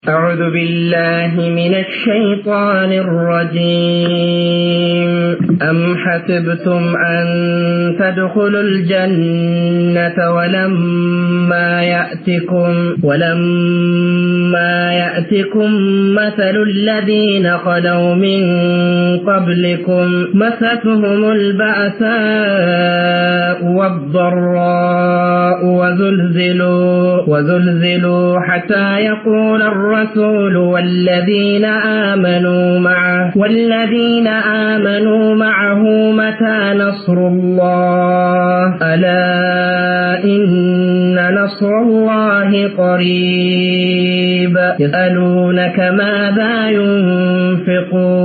أعوذ بالله من الشيطان الرجيم. أم حسبتم أن تدخلوا الجنة ولما يأتكم مثل الذين خلوا من قبلكم مستهم البأساء والضراء وزلزلوا حتى يقول الرسول والذين آمنوا معه متى نصر الله ألا إن نصر الله قريب. يسألونك ماذا ينفقون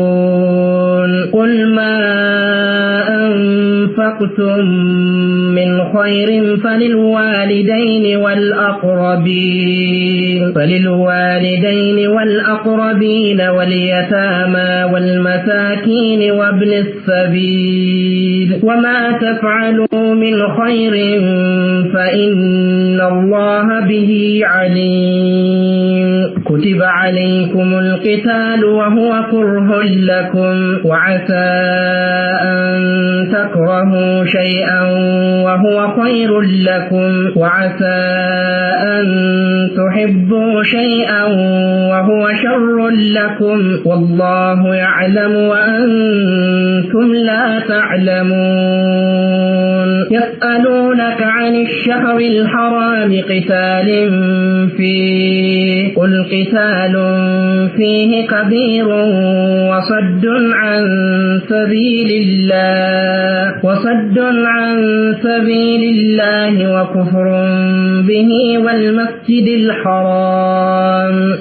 قل ما أنفقتم من خير فللوالدين والأقربين واليتامى والمساكين وابن السبيل وما تفعلوا من خير فإن الله به عليم. كتب عليكم القتال وهو كره لكم وعسى أن تكرهوا شيئا وهو خير لكم وعسى أن تحبوا شيئا وهو شر لكم والله يعلم وأنتم لا تعلمون. يسألونك عن الشهر الحرام قتال فيه قل قتال فيه كبير وصد عن سبيل الله وكفر به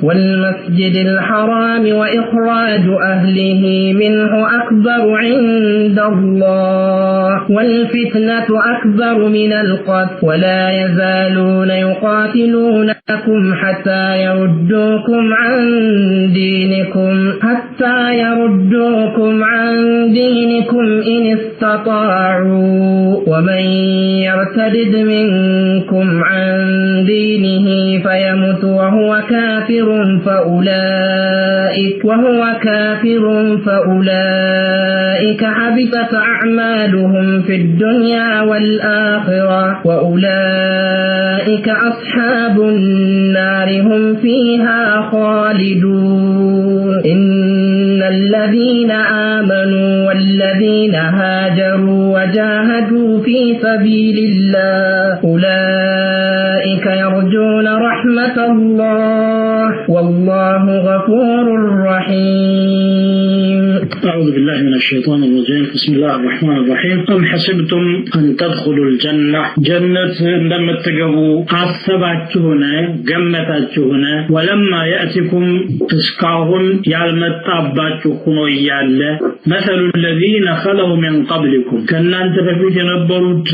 والمسجد الحرام وإخراج أهله منه أكبر عند الله والفتنة أكبر من القتل ولا يزالون يقاتلونكم حتى يردوكم عن دينكم إن استطاعوا ومن يرتد منكم عن دينه فيمت وهو كافر فأولئك حبطت أعمالهم في الدنيا والآخرة وأولئك أصحاب النار هم فيها خالدون. إن الذين آمنوا والذين هاجروا وجاهدوا في سبيل الله أولئك يرجون رحمة الله والله غفور رحيم. أعوذ بالله من الشيطان الرجيم. بسم الله الرحمن الرحيم. أم حسبتم أن تدخلوا الجنة جنة እንደምትገቡ አሰባችሁን ገመታችሁን? ወለማ يأتكم እስካሁን ያልመጣባችሁ ሆኖ እያለ مثل الذين خلوا من قبلكم ከእናንተ በፊት የነበሩት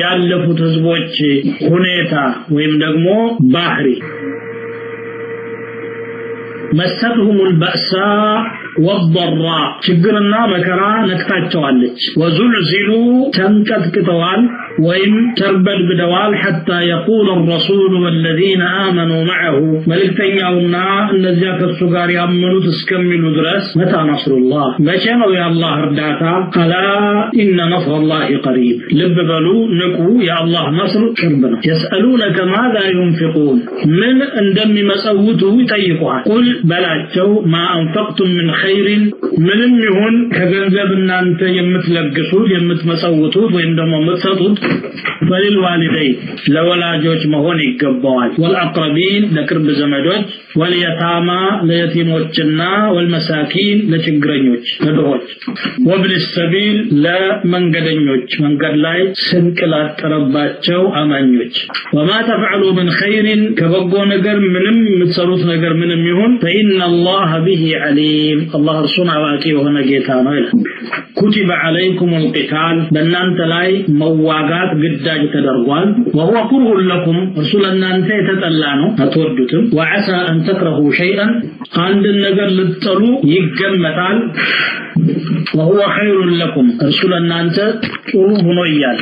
ያለፉት ህዝቦች ሁኔታ ወይም ደግሞ ባህሪ መሰተሁም البأساء والضراء ችግርና መከራ ነክታቸዋለች። ወዙልዚሉ ተንቀጥቅጠዋል ወይም ተርበድብደዋል። حتى يقول الرسول والذين آمنوا معه መልእክተኛውና እነዚያ ከእሱ ጋር ያመኑት እስከሚሉ ድረስ متى نصر الله መቼ ነው የአላህ እርዳታ? ألا إن نصر الله قريب ልብ በሉ ንቁ፣ የአላህ ነስር ቅርብ ነው። يسألونك ماذا ينفقون ምን እንደሚመጸውቱ ይጠይቁሃል። قل በላቸው ما أنفقتم من خير ምንም ይሁን ከገንዘብ እናንተ የምትለግሱት የምትመጸውቱት ወይም ደግሞ የምትሰጡት فللوالدين ለወላጆች መሆን ይገባዋል፣ والأقربين ለቅርብ ዘመዶች፣ واليتامى ለየቲሞችና والمساكين ለችግረኞች ለድሆች፣ وابن السبيل ለመንገደኞች መንገድ ላይ ስንቅ ላጠረባቸው አማኞች። وما تفعلوا من خير ከበጎ ነገር ምንም የምትሰሩት ነገር ምንም ይሁን فإن الله به عليم አላህ እርሱን አዋቂ የሆነ ጌታ ነው ይላል። كتب عليكم القتال በእናንተ ላይ መዋጋት ግዳጅ ተደርጓል። وهو كره لكم እርሱ ለእናንተ የተጠላ ነው አትወዱትም። وعسى أن تكرهوا شيئا አንድን ነገር ልትጠሉ ይገመታል። وهو خير لكم እርሱ ለእናንተ ጥሩ ሆኖ እያለ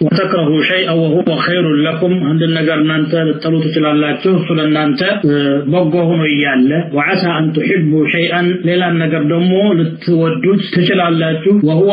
وتكرهوا شيئا وهو خير لكم عند ነገር እናንተ ልትጠሉ ትችላላችሁ እሱ ለእናንተ በጎ ሆኖ እያለ وعسى أن تحبوا شيئا ሌላ ነገር ደግሞ ልትወዱት ትችላላችሁ وهو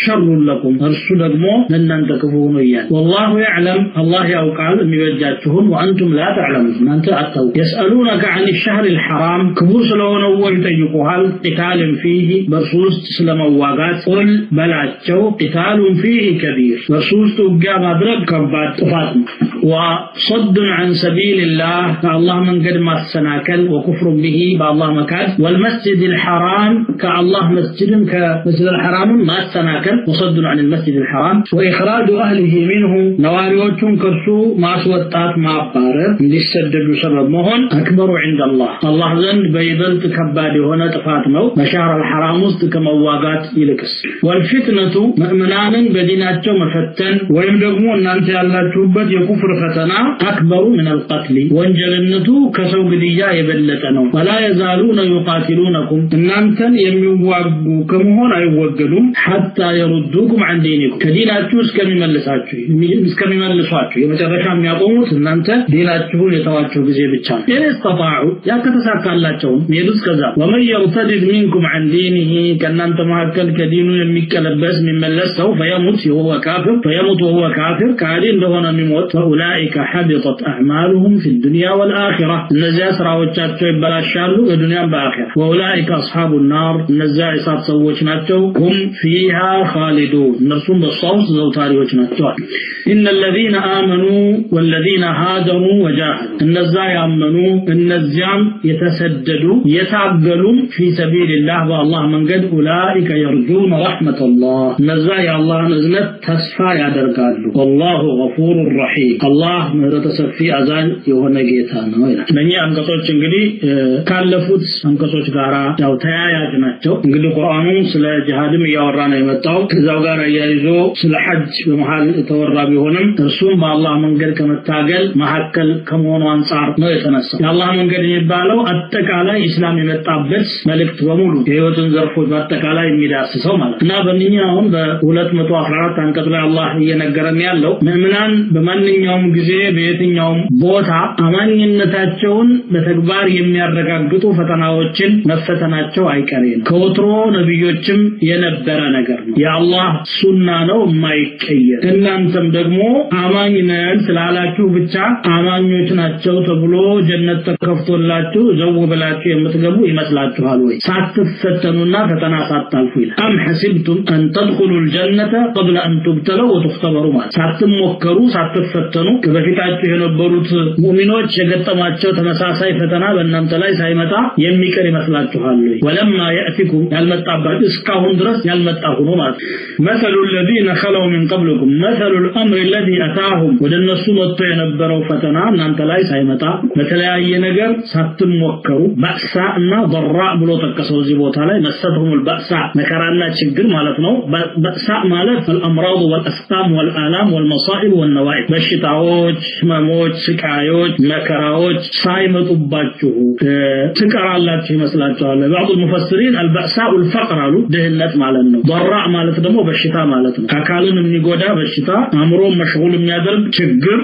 شر لكم እርሱ ደግሞ ለእናንተ ክፉ ሆኖ እያለ والله يعلم አላህ ያውቃል የሚበጃችሁን وأنتم لا تعلمون እናንተ አታውቁ يسألونك عن الشهر الحرام ክቡር ስለሆነው ወር ይጠይቁሃል قتال فيه በእርሱ ውስጥ ስለመዋጋት قل በላቸው قتال فيه كبير በእርሱ ውስጥ ውጊያ ማድረግ ከባድ ጥፋት ነው وصد عن سبيل الله ከአላህ መንገድ ማሰናከል وكفر به በአላህ መካድ والمسجد الحرام ከአላህ መስጂድም ከመስጂድ الحرام ማሰናከል وصد عن المسجد الحرام وإخراج أهله منه ነዋሪዎቹን ከእርሱ ማስወጣት ማባረር እንዲሰደዱ ሰበብ መሆን أكبر عند الله አላህ ዘንድ በይበልጥ ከባድ የሆነ ጥፋት ነው በሻህር الحرام ውስጥ ከመዋጋት ይልቅስ والفتنة ምእመናንን በዲናቸው መፈተን ወይም ደግሞ እናንተ ያላችሁበት የኩፍር ፈተና أكبر من القتل ወንጀልነቱ ከሰው ግድያ የበለጠ ነው ولا يزالون يقاتلونكم እናንተን የሚዋጉ ከመሆን አይወገዱም حتى يردوكم عن دينكم ከዲናችሁ እስከሚመልሷችሁ የመጨረሻ የሚያቆሙት እናንተ ዲናችሁን የተዋችሁ ጊዜ ብቻ ነው استطاعوا ያ ከተሳካላቸው ሄዱስ ከዛ ومن يرتد منكم عن دينه ከእናንተ መካከል ከዲኑ የሚቀለበስ የሚመለስ ሰው فيموت وهو كافر فيموت وهو كافر ከሃዲ እንደሆነ የሚሞት فاولئك حبطت اعمالهم في الدنيا والاخره እነዚያ ስራዎቻቸው ይበላሻሉ በዱንያም በአኺራ واولئك اصحاب النار እነዚያ የእሳት ሰዎች ናቸው هم فيها خالدون እነርሱም በእሷ ውስጥ ዘውታሪዎች ናቸው ان الذين امنوا والذين هاجروا وجاهدوا እነዚያ ያመኑ እነዚያም የተሰደዱ የታገሉም في سبيل الله በአላህ መንገድ اولئك يرجون رحمة الله እነዚያ የአላህን እዝነት ተስፋ ያደርጋሉ والله غفور رحيم አላህ ምህረተ ሰፊ አዛኝ የሆነ ጌታ ነው ይላል። እነኚህ አንቀጾች እንግዲህ ካለፉት አንቀጾች ጋራ ያው ተያያዥ ናቸው። እንግዲህ ቁርአኑ ስለ ጂሃድም እያወራ ነው የመጣው። ከዛው ጋር አያይዞ ስለ ሐጅ በመሃል የተወራ ቢሆንም እርሱም በአላህ መንገድ ከመታገል መካከል ከመሆኑ አንፃር ነው የተነሳው። የአላህ መንገድ የሚባለው አጠቃላይ እስላም የመጣበት መልእክት በሙሉ የህይወትን ዘርፎች በአጠቃላይ የሚዳስሰው ማለት እና በእነኚህ አሁን በ214 አንቀጽ ላይ አላህ እየነገረን ያለው ምእመናን በማንኛውም ጊዜ በየትኛውም ቦታ አማኝነታቸውን በተግባር የሚያረጋግጡ ፈተናዎችን መፈተናቸው አይቀሬ ነው። ከወትሮ ነብዮችም የነበረ ነገር ነው። የአላህ ሱና ነው የማይቀየር። እናንተም ደግሞ አማኝ ነን ስላላችሁ ብቻ አማኞች ናቸው ተብሎ ጀነት ተከፍቶላችሁ ዘው ብላችሁ የምትገቡ ይመስላችኋል ወይ? ሳትፈተኑና ፈተና ሳታልፉ ይላል። አም ሐሲብቱም አን ተድኹሉ الجنة قبل أن تبتلوا وتختبروا ማለት ሳትሞከሩ ሳትፈተኑ ከበፊታችሁ የነበሩት ሙእሚኖች የገጠማቸው ተመሳሳይ ፈተና በእናንተ ላይ ሳይመጣ የሚቀር ይመስላችኋል ወይ? ولما يأتكم ያልመጣባችሁ እስካሁን ድረስ ያልመጣ ሆኖ ማለት مثل الذين خلوا من قبلكم مثل الأمر الذي أتاهم ወደ እነሱ መጥቶ የነበረው ፈተና እናንተ ላይ ሳይመጣ በተለያየ ነገር ሳትሞከሩ ባእሳ እና ضራ ብሎ ጠቀሰው። እዚህ ቦታ ላይ መሰተሁም البأساء መከራና ችግር ማለት ነው። ባእሳ ማለት الأمراض والأسقام والآلام والمصائب والنوائب በሽታዎች፣ ህመሞች፣ ስቃዮች፣ መከራዎች ሳይመጡባችሁ ትቀራላችሁ ይመስላችኋል። بعض المفسرين البأساء الفقر አሉ ድህነት ማለት ነው። ضራ ማለት ደግሞ በሽታ ማለት ነው። አካልን የሚጎዳ በሽታ፣ አእምሮን መሽጉል የሚያደርግ ችግር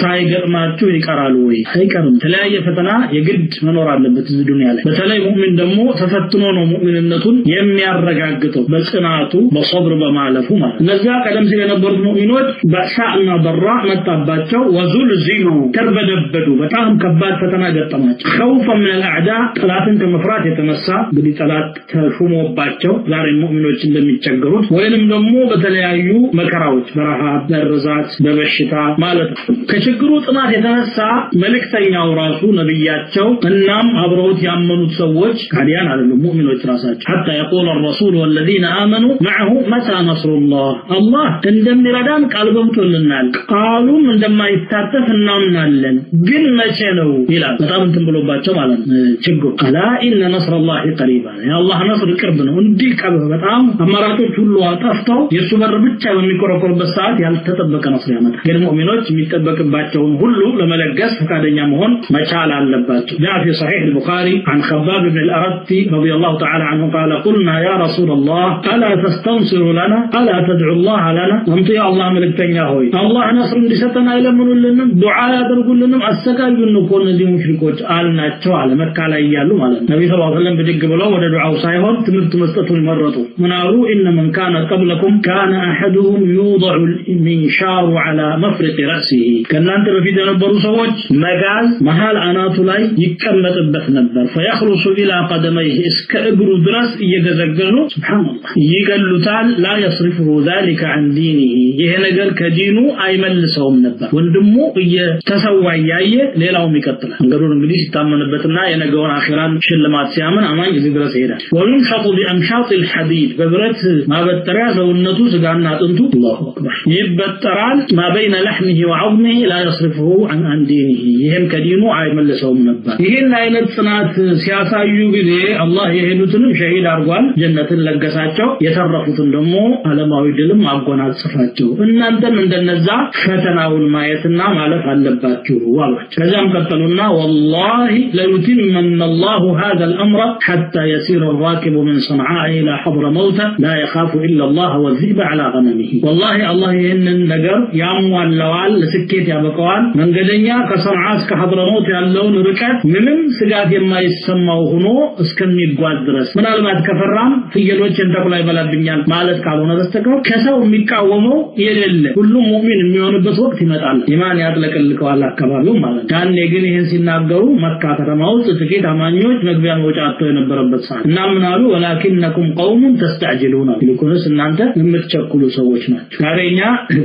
ሳይገጥማችሁ ይቀራል ወይ? አይቀርም። የተለያየ ፈተና የግድ መኖር አለበት እዚህ ዱንያ ላይ። በተለይ ሙእሚን ደግሞ ተፈትኖ ነው ሙእሚንነቱን የሚያረጋግጠው በጽናቱ በሶብር በማለፉ ማለት። እነዚያ ቀደም ሲል የነበሩት ሙእሚኖች በእሳና ضራ መጣባቸው፣ ወዙልዚሉ ተርበደበዱ፣ በጣም ከባድ ፈተና ገጠማቸው። خوفا من الاعداء ጠላትን ከመፍራት የተነሳ እንግዲህ ጠላት ተሹሞባቸው ዛሬ ሙእሚኖች እንደሚቸገሩት ወይንም ደግሞ በተለያዩ መከራዎች በረሃብ፣ በርዛት፣ በበሽታ ማለት ነው። ከችግሩ ጥናት የተነሳ መልእክተኛው ራሱ ነብያቸው እናም አብረውት ያመኑት ሰዎች ካዲያን አይደሉም ሙእሚኖች ራሳቸው حتى يقول الرسول والذين آمنوا معه متى نصر الله አላህ እንደሚረዳን ቃል ገብቶልናል፣ ቃሉም እንደማይታጠፍ እናምናለን፣ ግን መቼ ነው ይላል። በጣም እንትን ብሎባቸው ማለት ነው ችግሩ። አላ ኢነ ነስር الله قريب የአላህ ነስር ቅርብ ነው። እንዲህ ቀርብ በጣም አማራጮች ሁሉ ጠፍተው የሱ በር ብቻ በሚቆረቆርበት ሰዓት ያልተጠበቀ ነስር ያመጣል። ግን ሙእሚኖች የሚጠበቅባቸውን ሁሉ ለመለገስ ፈቃደኛ መሆን መቻል አለባቸው። جاء في صحيح البخاري عن خباب بن الأرت رضي الله تعالى عنه قال قلنا يا رسول الله ألا تستنصر لنا ألا تدعو الله لنا أنت يا الله የአላህ መልእክተኛ ሆይ አላህ ነስር እንዲሰጠን አይለምኑልንም ዱዓ ያደርጉልንም አሰቃዩን እኮ እነዚህ ሙሽሪኮች አልናቸው አለ መካ ላይ እያሉ ማለት ነው። ነብዩ ሰለላሁ ዐለይሂ ወሰለም ብድግ ብለው ወደ ዱዓው ሳይሆን ትምህርት መስጠቱን መረጡ። ምን አሉ? إن من كان قبلكم كان أحدهم يوضع المنشار على مفرق رأسه ከእናንተ በፊት የነበሩ ሰዎች መጋዝ መሃል አናቱ ላይ ይቀመጥበት ነበር فيخلص إلى قدميه እስከ እግሩ ድረስ እየገዘገዙ ሱብሃንአላህ ይገሉታል። لا يصرفه ذلك عن دينه ይሄ ነገር ከዲኑ አይመልሰውም ነበር። ወንድሙ እየተሰዋ እያየ ሌላውም ይቀጥላል። መንገዱን እንግዲህ ሲታመንበትና የነገውን አኺራን ሽልማት ሲያምን አማኝ እዚህ ድረስ ይሄዳል። وينشط بأمشاط الحديد በብረት ማበጠሪያ ሰውነቱ ስጋና አጥንቱ الله أكبر ይበጠራል። ما بين لحمه وعظمه لا يصرفه عن دينه ይሄም ከዲኑ አይመልሰውም ነበር። ይሄን አይነት ጽናት ሲያሳዩ ጊዜ አላህ የሄዱትንም ሸሂድ አድርጓል፣ ጀነትን ለገሳቸው፣ የተረፉትን ደግሞ ዓለማዊ ድልም አጎናጽፋቸው። እናንተም እንደነዛ ፈተናውን ማየትና ማለፍ አለባችሁ አሏቸው። ከዛም ቀጠሉና والله ليتمن الله هذا الأمر حتى يسير الراكب من صنعاء إلى حضرموت لا يخاف إلا الله والذئب على غنمه والله አላህ ይህንን ነገር ያሟላዋል፣ ለስኬት ያበቃዋል። መንገደኛ ከሰንዓ እስከ ሐድረመውት ያለውን ርቀት ምንም ስጋት የማይሰማው ሆኖ እስከሚጓዝ ድረስ ምናልባት ከፈራም ፍየሎችን ተኩላ ይበላብኛል ማለት ካልሆነ በስተቀር ከሰው የሚቃወመው የሌለ ሁሉም ሙእሚን የሚሆንበት ወቅት ይመጣል። ኢማን ያጥለቀልቀዋል አካባቢው ማለት ነው። ያኔ ግን ይህን ሲናገሩ መካ ከተማ ውስጥ ጥቂት አማኞች መግቢያ መውጫ አጥተው የነበረበት ሰዓት እና ምን አሉ? ወላኪነኩም ቀውሙን ተስተዕጅሉን፣ ይልቁንስ እናንተ የምትቸኩሉ ሰዎች ናቸው። ዛሬ እኛ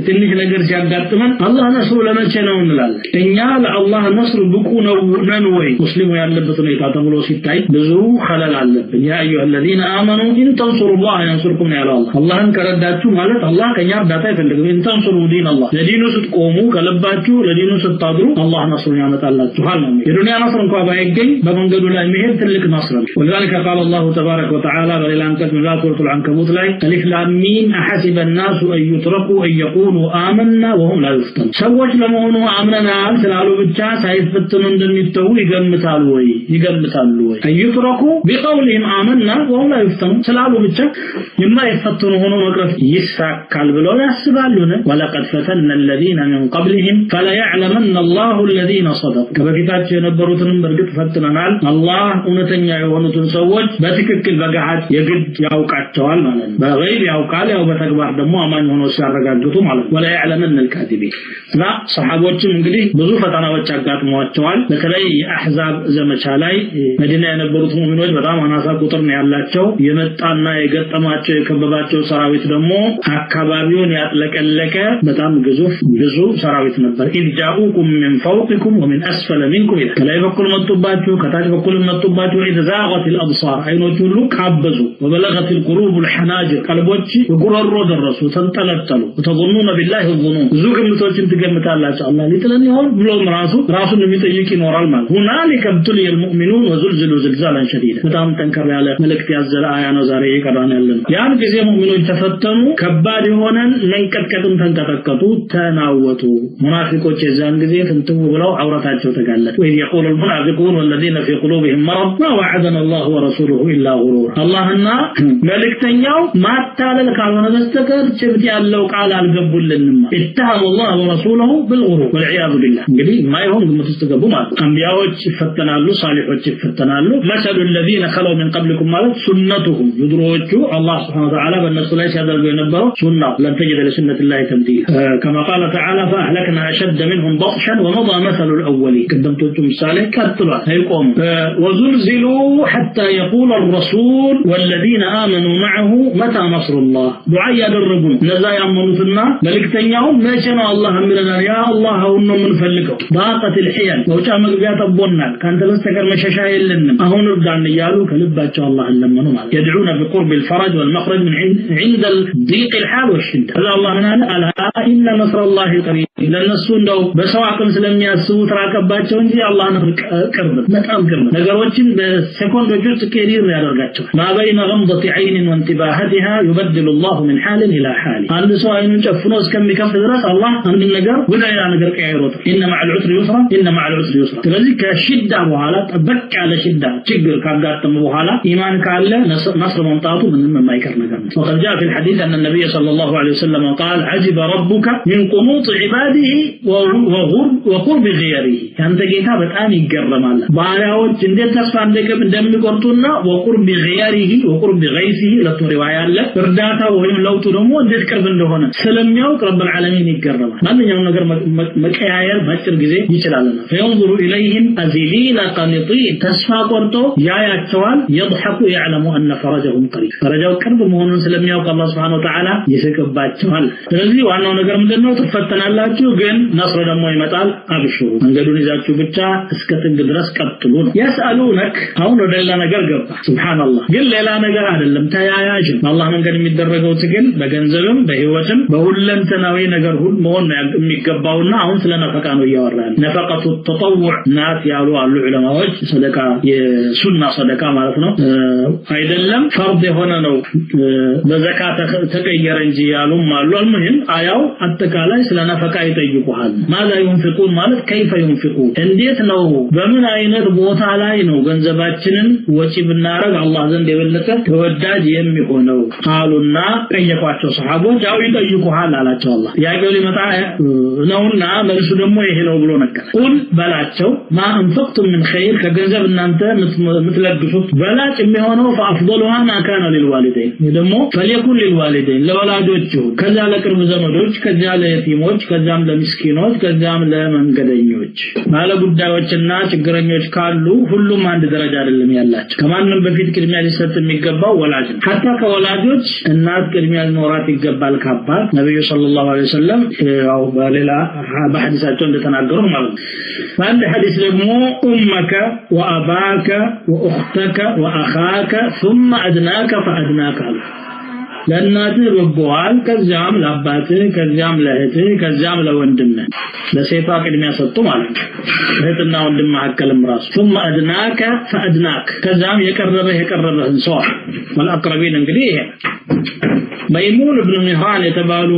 ትንሽ ነገር ሲያጋጥመን አላህ ነስሩ ለመቼ ነው እንላለን። እኛ ለአላህ ነስር ብቁ ነው ነን ወይ? ሙስሊሙ ያለበት ሁኔታ ተብሎ ሲታይ ብዙ خلل አለብን። يا أيها الذين آمنوا إن تنصروا الله ينصركم ያለው አላህ አላህን ከረዳችሁ ማለት አላህ ከኛ እርዳታ አይፈልግም። إن تنصروا دين الله ለዲኑ ስትቆሙ ከልባችሁ ለዲኑ ስታድሩ አላህ ነስሩን ያመጣላችኋል ነው። የዱንያ ነስር እንኳን ባይገኝ በመንገዱ ላይ መሄድ ትልቅ ነስር ነው። ولذلك قال الله تبارك وتعالى በሌላ አንቀጽ ምዕራፍ ሱረቱል ዐንከቡት ላይ ألف لام ميم أحسب الناس أن يتركوا أن يقولوا آمنا وهم لا يفتنون ሰዎች ለመሆኑ አምነናል ስላሉ ብቻ ሳይፈተኑ እንደሚተዉ ይገምታሉ ወይ? ይገምታሉ ወይ? أن يتركوا بقولهم آمنا وهم لا يفتنون ስላሉ ብቻ የማይፈተኑ ሆኖ መቅረት ይሳካል ብለው ያስባሉን? ولقد فتنا الذين من قبلهم فليعلمن الله الذين صدقوا ከበፊታቸው የነበሩትንም በእርግጥ ፈትነናል። አላህ እውነተኛ የሆኑትን ሰዎች በትክክል በገሃድ የግድ ያውቃቸዋል ማለት ነው። በገይብ ያውቃል፣ ያው በተግባር ደግሞ አማኝ ሆኖ ሲያረጋግጡ ማለት ነው። ወለያዕለመን الكاذبين እና ሰሃቦችም እንግዲህ ብዙ ፈተናዎች አጋጥመዋቸዋል። በተለይ የአሕዛብ ዘመቻ ላይ መዲና የነበሩት ሙእሚኖች በጣም አናሳ ቁጥር ነው ያላቸው። የመጣና የገጠማቸው የከበባቸው ሰራዊት ደግሞ አካባቢውን ያጥለቀለቀ በጣም ግዙፍ ብዙ ሰራዊት ነበር። إذ جاءوكم من فوقكم ومن أسفل منكم ይላል። ከላይ በኩል መጡባችሁ፣ ከታች በኩል መጡባችሁ። إذ زاغت الأبصار አይኖች ሁሉ ካበዙ። وبلغت القلوب الحناجر ቀልቦች ጉሮሮ ደረሱ፣ ተንጠለጠሉ። وتظنون بالله الظنون ብዙ ግምቶችን ትገምታላችሁ። አላህ ሊጥለን ይሆን ብሎም ራሱን የሚጠይቅ ይኖራል ማለት። هنالك ابتلي المؤمنون وزلزلوا زلزالا شديدا በጣም ጠንከር ያለ መልእክት ያዘለ አያ ነው ዛሬ እየቀራን ያለነው። ያን ጊዜ ሙእሚኖች ተፈተኑ፣ ከባድ የሆነን መንቀጥቀጥም ተንቀጠቀጡ፣ ተናወጡ። ሙናፊቆች የዛን ጊዜ ፍንትው ብለው አውራታቸው ተጋለጠ። وإذ يقول المنافقون والذين في قلوبهم مرض ما وعدنا الله ورسوله إلا غرورا አላህና መልእክተኛው ማታለል ካልሆነ በስተቀር ጭብጥ ያለው ቃል አልገቡልንም። اتهموا الله ورسوله بالغرور والعياذ بالله እንግዲህ የማይሆን ግምት ውስጥ ገቡ ማለት ነው። አንቢያዎች ይፈተናሉ፣ ሳሊሖች ይፈተናሉ። مثل الذين خلوا من قبلكم ማለት ሱነቱሁም የድሮዎቹ አላህ سبحانه وتعالى በእነሱ ላይ ሲያደርገው የነበረው ሱና لن تجد لسنة الله تبديلا كما قال تعالى فأهلكنا أشد منهم بطشا ومضى مثل الأولين ቀደምቶቹ ምሳሌ ቀጥሏል አይቆምም። وزلزلوا حتى يقول الرسول والذين آمنوا معه متى نصر الله ዱዓ እያደረጉ ነው እነዛ ያመኑትና መልእክተኛው መቼ ነው አላህ የሚለናል? ያ አላህ አሁን ነው የምንፈልገው። ضاقت الحيل መውጫ መግቢያ ጠቦናል፣ ካንተ በስተቀር መሸሻ የለንም፣ አሁን እርዳን እያሉ ከልባቸው አላህን ለመኑ ማለት يدعون بقرب الفرج والمخرج من عند ضيق الحال والشدة ከዛ አላህ ምን አለ? ألا إن نصر الله قريب ለነሱ እንደው በሰው አቅም ስለሚያስቡ ተራቀባቸው እንጂ አላህ ነው ቅርብ፣ በጣም ቅርብ። ነገሮችን በሰኮንዶች ውስጥ ቀይር ያደርጋቸዋል። ما بين غمضة عين وانتباهتها يبدل الله من حال الى حال። አንድ ሰው አይኑን ጨፍኖ እስከሚከፍት ድረስ አላህ አንድ ነገር ወደ ሌላ ነገር ቀይሮታል። إن مع العسر يسرا، إن مع العسر يسرا። ስለዚህ ከሽዳ በኋላ ጠበቅ ያለ ሽዳ ችግር ካጋጠመ በኋላ ኢማን ካለ ነስር መምጣቱ ምንም የማይቀር ነገር ነው። وقد جاء في الحديث أن النبي صلى الله عليه وسلم قال عجب ربك من قنوط عباده وقرب غيره። ያንተ ጌታ በጣም ይገረማል ባሪያዎች እንዴት ተስፋ እንደሚቆርጡና وقرب غيره وقرب غيثه ለቱ ሪዋያ አለ። እርዳታው ወይም ለውጡ ደግሞ እንዴት ቅርብ እንደሆነ ስለሚያውቅ رب العالمين ይገረማል። ማንኛውም ነገር መቀያየር በአጭር ጊዜ ይችላልና فينظر إليهم أزلين قانطين ተስፋ ቆርጦ ያያቸዋል። يضحك يعلم أن فرجهم قريب ፈረጃው ቅርብ መሆኑን ስለሚያውቅ አላህ Subhanahu Wa Ta'ala ይስቅባቸዋል። ስለዚህ ዋናው ነገር ምንድነው? ትፈተናላችሁ፣ ግን ነስር ደግሞ ይመጣል። አብሽሩ፣ መንገዱን ይዛችሁ ብቻ እስከ ጥግ ድረስ ቀጥሉ ነው። يسألونك አሁን ወደ ሌላ ነገር ገባ። ሱብሃንአላህ ግን ሌላ ነገር አይደለም፣ ተያያዥ ነው። አላህ መንገድ የሚደረገው ትግል በገንዘብም በህይወትም በሁለንተናዊ ነገር ሁሉ መሆን ነው የሚገባውና አሁን ስለ ነፈቃ ነው እያወራ ያለው። ነፈቀቱ ተጠውዕ ናት ያሉ አሉ ዑለማዎች። ሰደቃ የሱና ሰደቃ ማለት ነው አይደለም ፈርድ የሆነ ነው በዘካ ተቀየረ እንጂ ያሉም አሉ። المهم አያው አጠቃላይ ስለ ነፈቃ ይጠይቁሃል። ማዛ ينفقون ማለት كيف ينفقون እንዴት ነው በምን አይነት ቦታ ላይ ነው ገንዘባችንን ወጪ ብናረግ አላህ ዘንድ የበለጠ ተወዳጅ የሚሆነው አሉና ጠየቋቸው ሰሃቦች። ያው ይጠይቁሃል አላቸው አላህ። ጥያቄው ሊመጣ ነውና መልሱ ደግሞ ይሄ ነው ብሎ ነገር ቁል በላቸው ما انفقتم من خير ከገንዘብ እናንተ የምትለግሱት በላጭ የሚሆነው فافضلها ما كان للوالدين ደግሞ فليكن للوالدين ለወላጆች ይሁን፣ ከዛ ለቅርብ ዘመዶች፣ ከዛ ለየቲሞች፣ ከዛም ለምስኪኖች፣ ከዛም ለመንገደኞች። ባለ ጉዳዮችና ችግረኞች ካሉ ሁሉም አንድ ደረጃ አይደለም ያላቸው። ከማንም በፊት ቅድሚያ ሊሰጥ የሚገባው ወላጅ ነው። حتى ከወላጆች እናት ቅድሚያ ሊኖራት ይገባል ካባት ነብዩ ሰለላሁ ዐለይሂ ወሰለም ያው በሌላ በሐዲሳቸው እንደተናገሩ ማለት ነው። በአንድ ሐዲስ ደግሞ ኡመከ ወአባከ ወኡኽተከ ወአኻከ ثم أدناك فأدناك አሉ። ለእናትህ በጎዋል፣ ከዚያም ለአባትህ፣ ከዚያም ለእህትህ፣ ከዚያም ለወንድምህ። ለሴቷ ቅድሚያ ሰጡ ማለት ነው። እህትና ወንድም መካከልም ራሱ ثم أدناك فأدناك ከዚያም የቀረበህ የቀረበህን ሰው والأقربين እንግዲህ ይሄ መይሙን ብን ሚህራን የተባሉ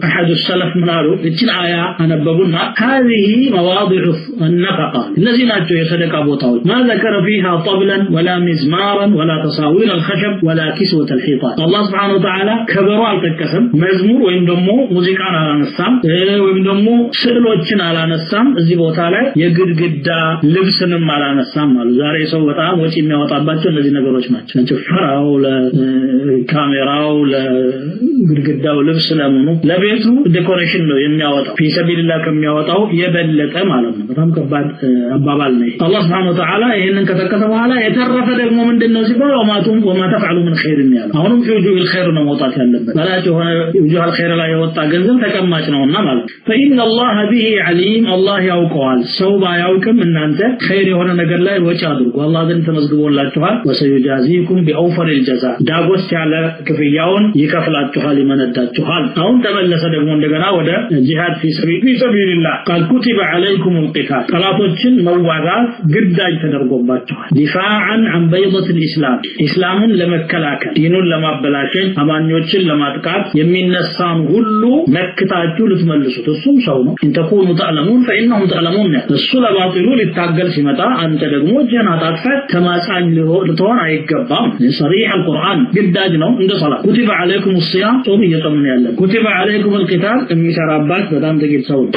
أحد السلف ምን አሉ? እችን አያ አነበቡና هذه مواضع النفقة እነዚህ ናቸው የሰደቃ ቦታዎች። ما ذكر فيها طبلا ولا مزمارا ولا تصاوير الخشب ولا كسوة الحيطان አላህ سبحانه وتعالى ከበሮ አልጠቀሰም፣ መዝሙር ወይም ደግሞ ሙዚቃን አላነሳም፣ ወይም ደግሞ ስዕሎችን አላነሳም። እዚህ ቦታ ላይ የግድግዳ ልብስንም አላነሳም አሉ። ዛሬ ሰው በጣም ወጪ የሚያወጣባቸው እነዚህ ነገሮች ናቸው። ለጭፈራው፣ ለካሜራው፣ ለግድግዳው ልብስ፣ ለምኑ ለቤቱ decoration ነው የሚያወጣው في سبيل الله ከሚያወጣው የበለጠ ማለት ነው። በጣም ከባድ አባባል ነው። አላህ Subhanahu Wa Ta'ala ይሄንን ከጠቀሰ በኋላ የተረፈ ደግሞ ምንድነው ሲባል وما وما تفعلوا من خير ያለው አሁንም في وجوه الخير ነው መውጣት ያለበት። በላጭ የሆነ وجوه الخير ላይ የወጣ ገንዘብ ተቀማጭ ነውና ማለት ነው። فإن الله به عليم አላህ ያውቀዋል። ሰው ባያውቅም እናንተ ኸይር የሆነ ነገር ላይ ወጪ አድርጉ፣ አላህ ዘንድ ተመዝግቦላችኋል። وسيجازيكم بأوفر الجزاء ዳጎስ ያለ ክፍያውን ይከፍላችኋል፣ ይመነዳችኋል። አሁን ተመለሰ ደግሞ እንደገና ወደ ጂሃድ في سبيل الله قال كتب عليكم القتال ጠላቶችን መዋጋት ግዳጅ ተደርጎባችኋል። دفاعا عن بيضة الإسلام ኢስላምን ለመከላከል ዲኑን ለማበላሸት አማኞችን ለማጥቃት የሚነሳን ሁሉ መክታችሁ ልትመልሱት። እሱም ሰው ነው። إن تكونوا تألمون فإنهم تألمون እሱ ለባጢሉ ሊታገል ሲመጣ አንተ ደግሞ እጅህን አጣጥፈህ ተማጻኝ ልትሆን አይገባም። صريح القرآن ግዳጅ ነው እንደ ሰላት። كتب عليكم الصيام ጾም እየጾምን ያለን። كتب عليكم القتال የሚሰራባት በጣም ጥቂት ሰው ነው።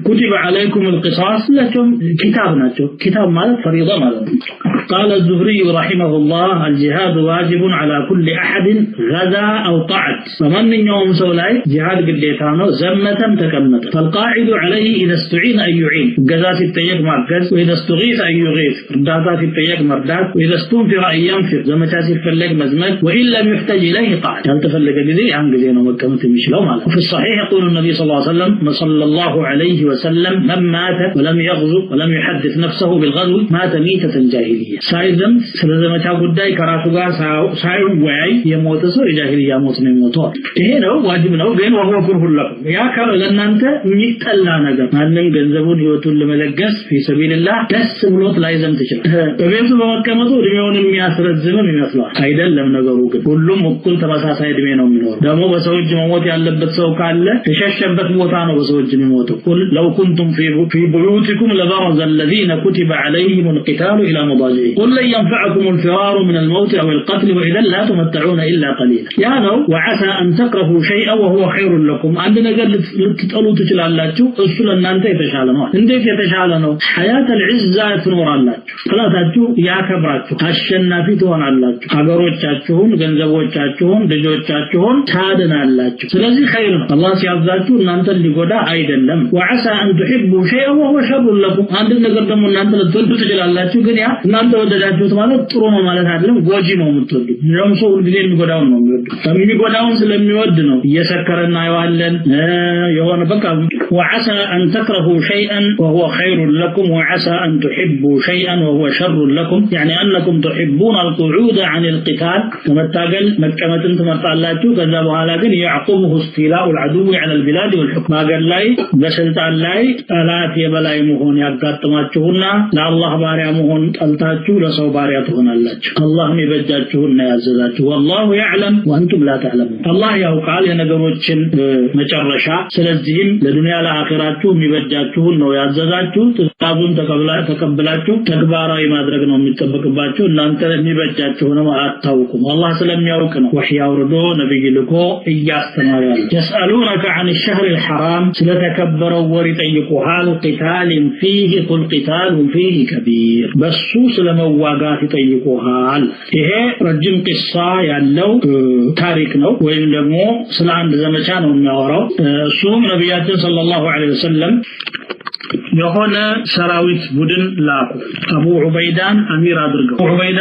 كتب عليكم القصاص ለቸውም ኪታብ ናቸው። ኪታብ ማለት ፈሪዳ ማለት ነው። قال الزهري رحمه الله الجهاد واجب على كل أحد غزا أو قعد فمن يوم ሰው ላይ ጂሃድ ግዴታ ነው፣ ዘመተም ተቀመጠ። فالقاعد عليه إذا استعين أن يعين እገዛ ሲጠየቅ ማገዝ፣ وإذا استغيث أن يغيث እርዳታ ሲጠየቅ መርዳት፣ وإذا استنفر أن ينفر ዘመቻ ሲፈለግ መዝመት፣ وإن لم يحتج إليه قعد ያልተፈለገ ጊዜ ያን ጊዜ ነው መቀመጥ የሚችለው ማለት ነው። في الصحيح يقول النبي صلى الله عليه وسلم صلى الله عليه وسلم من مات ولم يغزو ولم يحدث نفسه بالغزو مات ميتة جاهلية الجاهلية ሳይዘምት ስለ ዘመቻ ጉዳይ ከራሱ ጋር ሳይወያይ የሞተ ሰው የጃሂልያ ሞት ነው የሞተው። ይሄ ነው ዋጅብ ነው። ግን وهو كره لكم ያ ለእናንተ የሚጠላ ነገር ማንም ገንዘቡን ህይወቱን ለመለገስ في سبيل الله ደስ ብሎት ላይዘምት ይችላል። በቤቱ በመቀመጡ እድሜውን የሚያስረዝምም ይመስለዋል። አይደለም ነገሩ ግን ሁሉም እኩል ተመሳሳይ እድሜ ነው የሚኖረው። ደግሞ በሰው እጅ መሞት ያለበት ሰው ካለ የሸሸበት ቦታ ነው በሰው እጅ የሚሞተው። قل لو كنتم في بيوتكم لبرز الذين كتب عليهم القتال الى مضاجعهم قل لن ينفعكم الفرار من الموت او القتل واذا لا تمتعون الا قليلا ያ ነው وعسى ان تكرهوا شيئا وهو خير لكم አንድ ነገር ልትጠሉ ትችላላችሁ፣ እሱ ለእናንተ የተሻለ ነው። እንዴት የተሻለ ነው? حياة العزة ትኖራላችሁ፣ ጠላታችሁ ያከብራችሁ፣ አሸናፊ ትሆናላችሁ፣ ሀገሮቻችሁን፣ ገንዘቦቻችሁን፣ ልጆቻችሁን ታድናላችሁ። ስለዚህ ኸይር ነው። አላህ ሲያዛችሁ እናንተን ሊጎዳ አይደለም። وعسى ان تحبوا شيئا وهو شر لكم አንድ ነገር ደግሞ እናንተ ልትወዱ ትችላላችሁ፣ ግን ያ እናንተ ወደዳችሁት ማለት ጥሩ ነው ማለት አይደለም፣ ጎጂ ነው የምትወዱት። እንደውም ሰው ሁልጊዜ የሚጎዳውን ነው የሚወደው። የሚጎዳውን ስለሚወድ ነው እየሰከረ እናየዋለን የሆነ በቃ وعسى ان تكرهوا شيئا وهو خير لكم وعسى ان تحبوا شيئا وهو شر لكم يعني انكم تحبون القعود عن القتال ከመታገል መቀመጥን ትመርጣላችሁ። ከዛ በኋላ ግን يعقبه استيلاء العدو على البلاد والحكم ሀገር ላይ በስልጣን ላይ ጠላት የበላይ መሆን ያጋጥማችሁና ለአላህ ባሪያ መሆን ጠልታችሁ ለሰው ባሪያ ትሆናላችሁ። አላህ የሚበጃችሁን ነው ያዘዛችሁ። والله يعلم وانتم لا تعلمون አላህ ያውቃል የነገሮችን መጨረሻ። ስለዚህም ለዱንያ ለአኺራችሁ የሚበጃችሁን ነው ያዘዛችሁ። ትእዛዙን ተቀብላችሁ ተግባራዊ ማድረግ ነው የሚጠበቅባችሁ። እናንተ የሚበጃችሁንም አታውቁም። አላህ ስለሚያውቅ ነው ወህይ አውርዶ ነብይ ልኮ እያስተማረ ያለው። يسألونك عن الشهر الحرام ስለተከበረው ወር ይጠይቁሃል። قتال فيه قل قتال فيه كبير በሱ ስለመዋጋት ይጠይቁሃል። ይሄ ረጅም ቂሳ ያለው ታሪክ ነው፣ ወይም ደግሞ ስለ አንድ ዘመቻ ነው የሚያወራው። እሱም ነብያችን ሰለላሁ ዐለይሂ ወሰለም የሆነ ሰራዊት ቡድን ላኩ። አቡ ዑበይዳን አሚር አድርገው። አቡ ዑበይዳ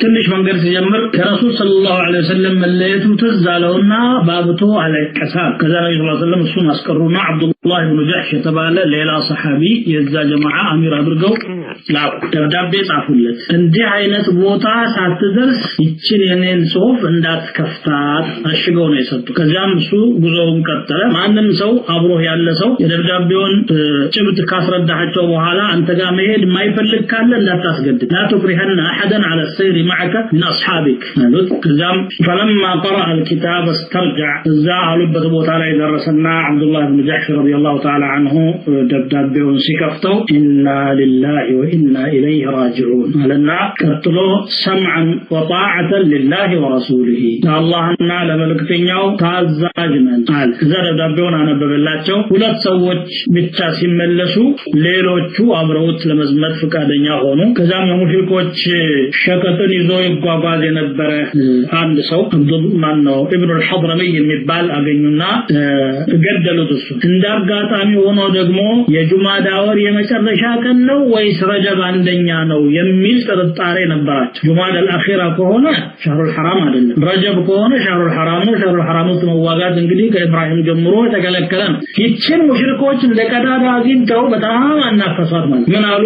ትንሽ መንገድ ሲጀምር ከረሱል ሰለላሁ ዐለይሂ ወሰለም መለየቱ ትዝ አለውና ባብቶ አለቀሰ። ከዛ ነብዩ ሰለላሁ ዐለይሂ ወሰለም እሱን አስቀሩና አብዱላህ ኢብኑ ጀሕሽ የተባለ ሌላ ሰሐቢ የዛ ጀማዓ አሚር አድርገው ላኩ። ደብዳቤ ጻፉለት። እንዲህ አይነት ቦታ ሳትደርስ ይችን የኔን ጽሁፍ እንዳትከፍታት አሽገው ነው የሰጡ። ከዚያም እሱ ጉዞውን ቀጠለ። ማንም ሰው አብሮህ ያለ ሰው የደብዳቤውን ጭብጥ ካስረዳቸው በኋላ አንተ ጋር መሄድ የማይፈልግ ካለ እንዳታስገድድ። لا تكرهن احدا على السير معك من اصحابك አሉት። ከዛም فلما قرأ الكتاب استرجع እዛ አሉበት ቦታ ላይ ደረሰና አብዱላህ ኢብኑ ጀሕሽ رضي الله تعالى عنه ደብዳቤውን ሲከፍተው إنا لله وإنا إليه راجعون አለና ቀጥሎ سمعا وطاعة لله ورسوله ለአላህና ለመልእክተኛው ታዛዥ ነን አለ። ከዛ ደብዳቤውን አነበበላቸው። ሁለት ሰዎች ብቻ ሲመለሱ ሌሎቹ አብረውት ለመዝመት ፍቃደኛ ሆኑ። ከዛም የሙሽሪኮች ሸቀጥን ይዞ ይጓጓዝ የነበረ አንድ ሰው አብዱል ማን ነው ኢብኑ አልሐድረሚ የሚባል አገኙና ገደሉት። እሱ እንዳጋጣሚ ሆኖ ደግሞ የጁማዳ ወር የመጨረሻ ቀን ነው ወይስ ረጀብ አንደኛ ነው የሚል ጥርጣሬ ነበራቸው። ጁማዳ አልአኺራ ከሆነ ሸህሩል ሐራም አይደለም፣ ረጀብ ከሆነ ሸህሩል ሐራም ነው። ሸህሩል ሐራም ውስጥ መዋጋት እንግዲህ ከኢብራሂም ጀምሮ የተከለከለ ነው። ይችን ሙሽሪኮች እንደ ቀዳዳ አግኝተው በጣም አናፈሷት ማለት ምን አሉ?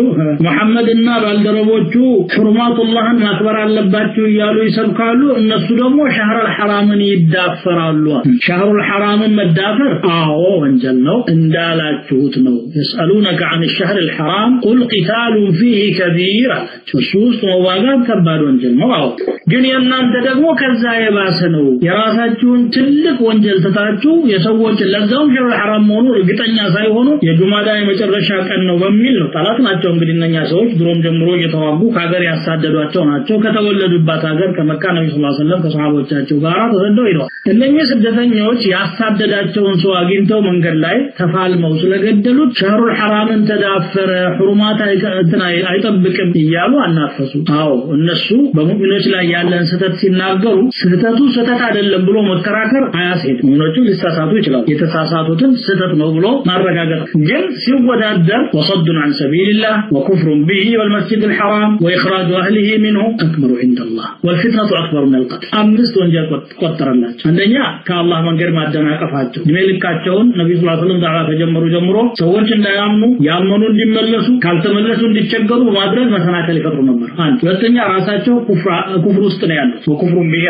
መሐመድና ባልደረቦቹ ሑርማቱላህን ማክበር አለባችሁ እያሉ ይሰብካሉ፣ እነሱ ደግሞ ሸህሩል ሐራምን ይዳፈራሉ። ሸህሩል ሐራምን መዳፈር አዎ ወንጀል ነው እንዳላችሁት ነው። يسألونك عن الشهر الحرام قل قتال فيه كبير አላቸው። እሱ ውስጥ መዋጋት ከባድ ወንጀል ነው። አዎ ግን የእናንተ ደግሞ ከዛ የባሰ ነው። የራሳችሁን ትልቅ ወንጀል ትታችሁ የሰዎች ለዛውም ሸህሩል ሐራም መሆኑ እርግጠኛ ሳይሆኑ የጁማዳ የመጨረሻ ቀን ነው በሚል ነው። ጠላት ናቸው እንግዲህ እነኛ ሰዎች ድሮም ጀምሮ እየተዋጉ ከሀገር ያሳደዷቸው ናቸው። ከተወለዱባት ሀገር ከመካ ነብዩ ሰለላሁ ዐለይሂ ወሰለም ከሰሃቦቻቸው ጋር ተሰደው ሄደዋል። እነኚህ ስደተኞች ያሳደዳቸውን ሰው አግኝተው መንገድ ላይ ተፋልመው ስለገደሉት ሸህሩል ሐራምን ተዳፈረ፣ ሑሩማት አይጠብቅም እያሉ አናፈሱ። አዎ እነሱ በሙእሚኖች ላይ ያለን ስህተት ሲናገሩ ስህተቱ ስህተት አይደለም ብሎ መከራከር አያስሄድም። ሙእሚኖቹ ሊሳሳቱ ይችላሉ። የተሳሳቱትን ስህተት ነው ብሎ ማረጋገጥ ግን ሲወዳደር وصد عن سبيل الله وكفر به والمسجد الحرام وإخراج أهله منه أكبر عند الله والفتنة أكبر من القتل። አምስት ወንጀል ቆጠረላቸው። አንደኛ ከአላህ መንገድ ማደናቀፋቸው። እድሜ ልካቸውን ነብዩ ሰለላሁ ዐለይሂ ወሰለም ዳዕዋ ከጀመሩ ጀምሮ ሰዎች እንዳያምኑ፣ ያመኑ እንዲመለሱ፣ ካልተመለሱ እንዲቸገሩ በማድረግ መሰናከል ይፈጥሩ ነበር። አንድ ሁለተኛ ራሳቸው ኩፍር ውስጥ ነው ያሉት ወኩፍሩም ቢሂ።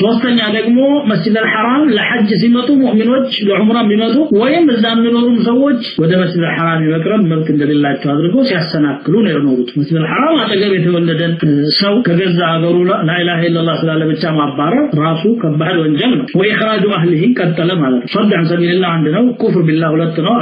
ሶስተኛ ደግሞ መስጂድ አልሐራም ለሐጅ ሲመጡ ሙእሚኖች ለዑምራ ቢመጡ ወይም እዛ የሚኖሩ ሰዎች ወደ መስጂድ አልሐራም የመቅረብ መብት እንደሌላቸው አድርገው ሲያሰናክሉ ነው የኖሩት። መስጂድ አልሐራም አጠገብ የተወለደን ሰው ከገዛ ሀገሩ ላኢላሃ ኢላላህ ስላለ ብቻ ማባረር ራሱ ከባድ ወንጀል ነው። ወኢኽራጁ አህሊሂ ቀጠለ ማለት ነው። صد عن سبيل الله አንድ ነው፣ ኩፍር ቢላህ ሁለት ነው፣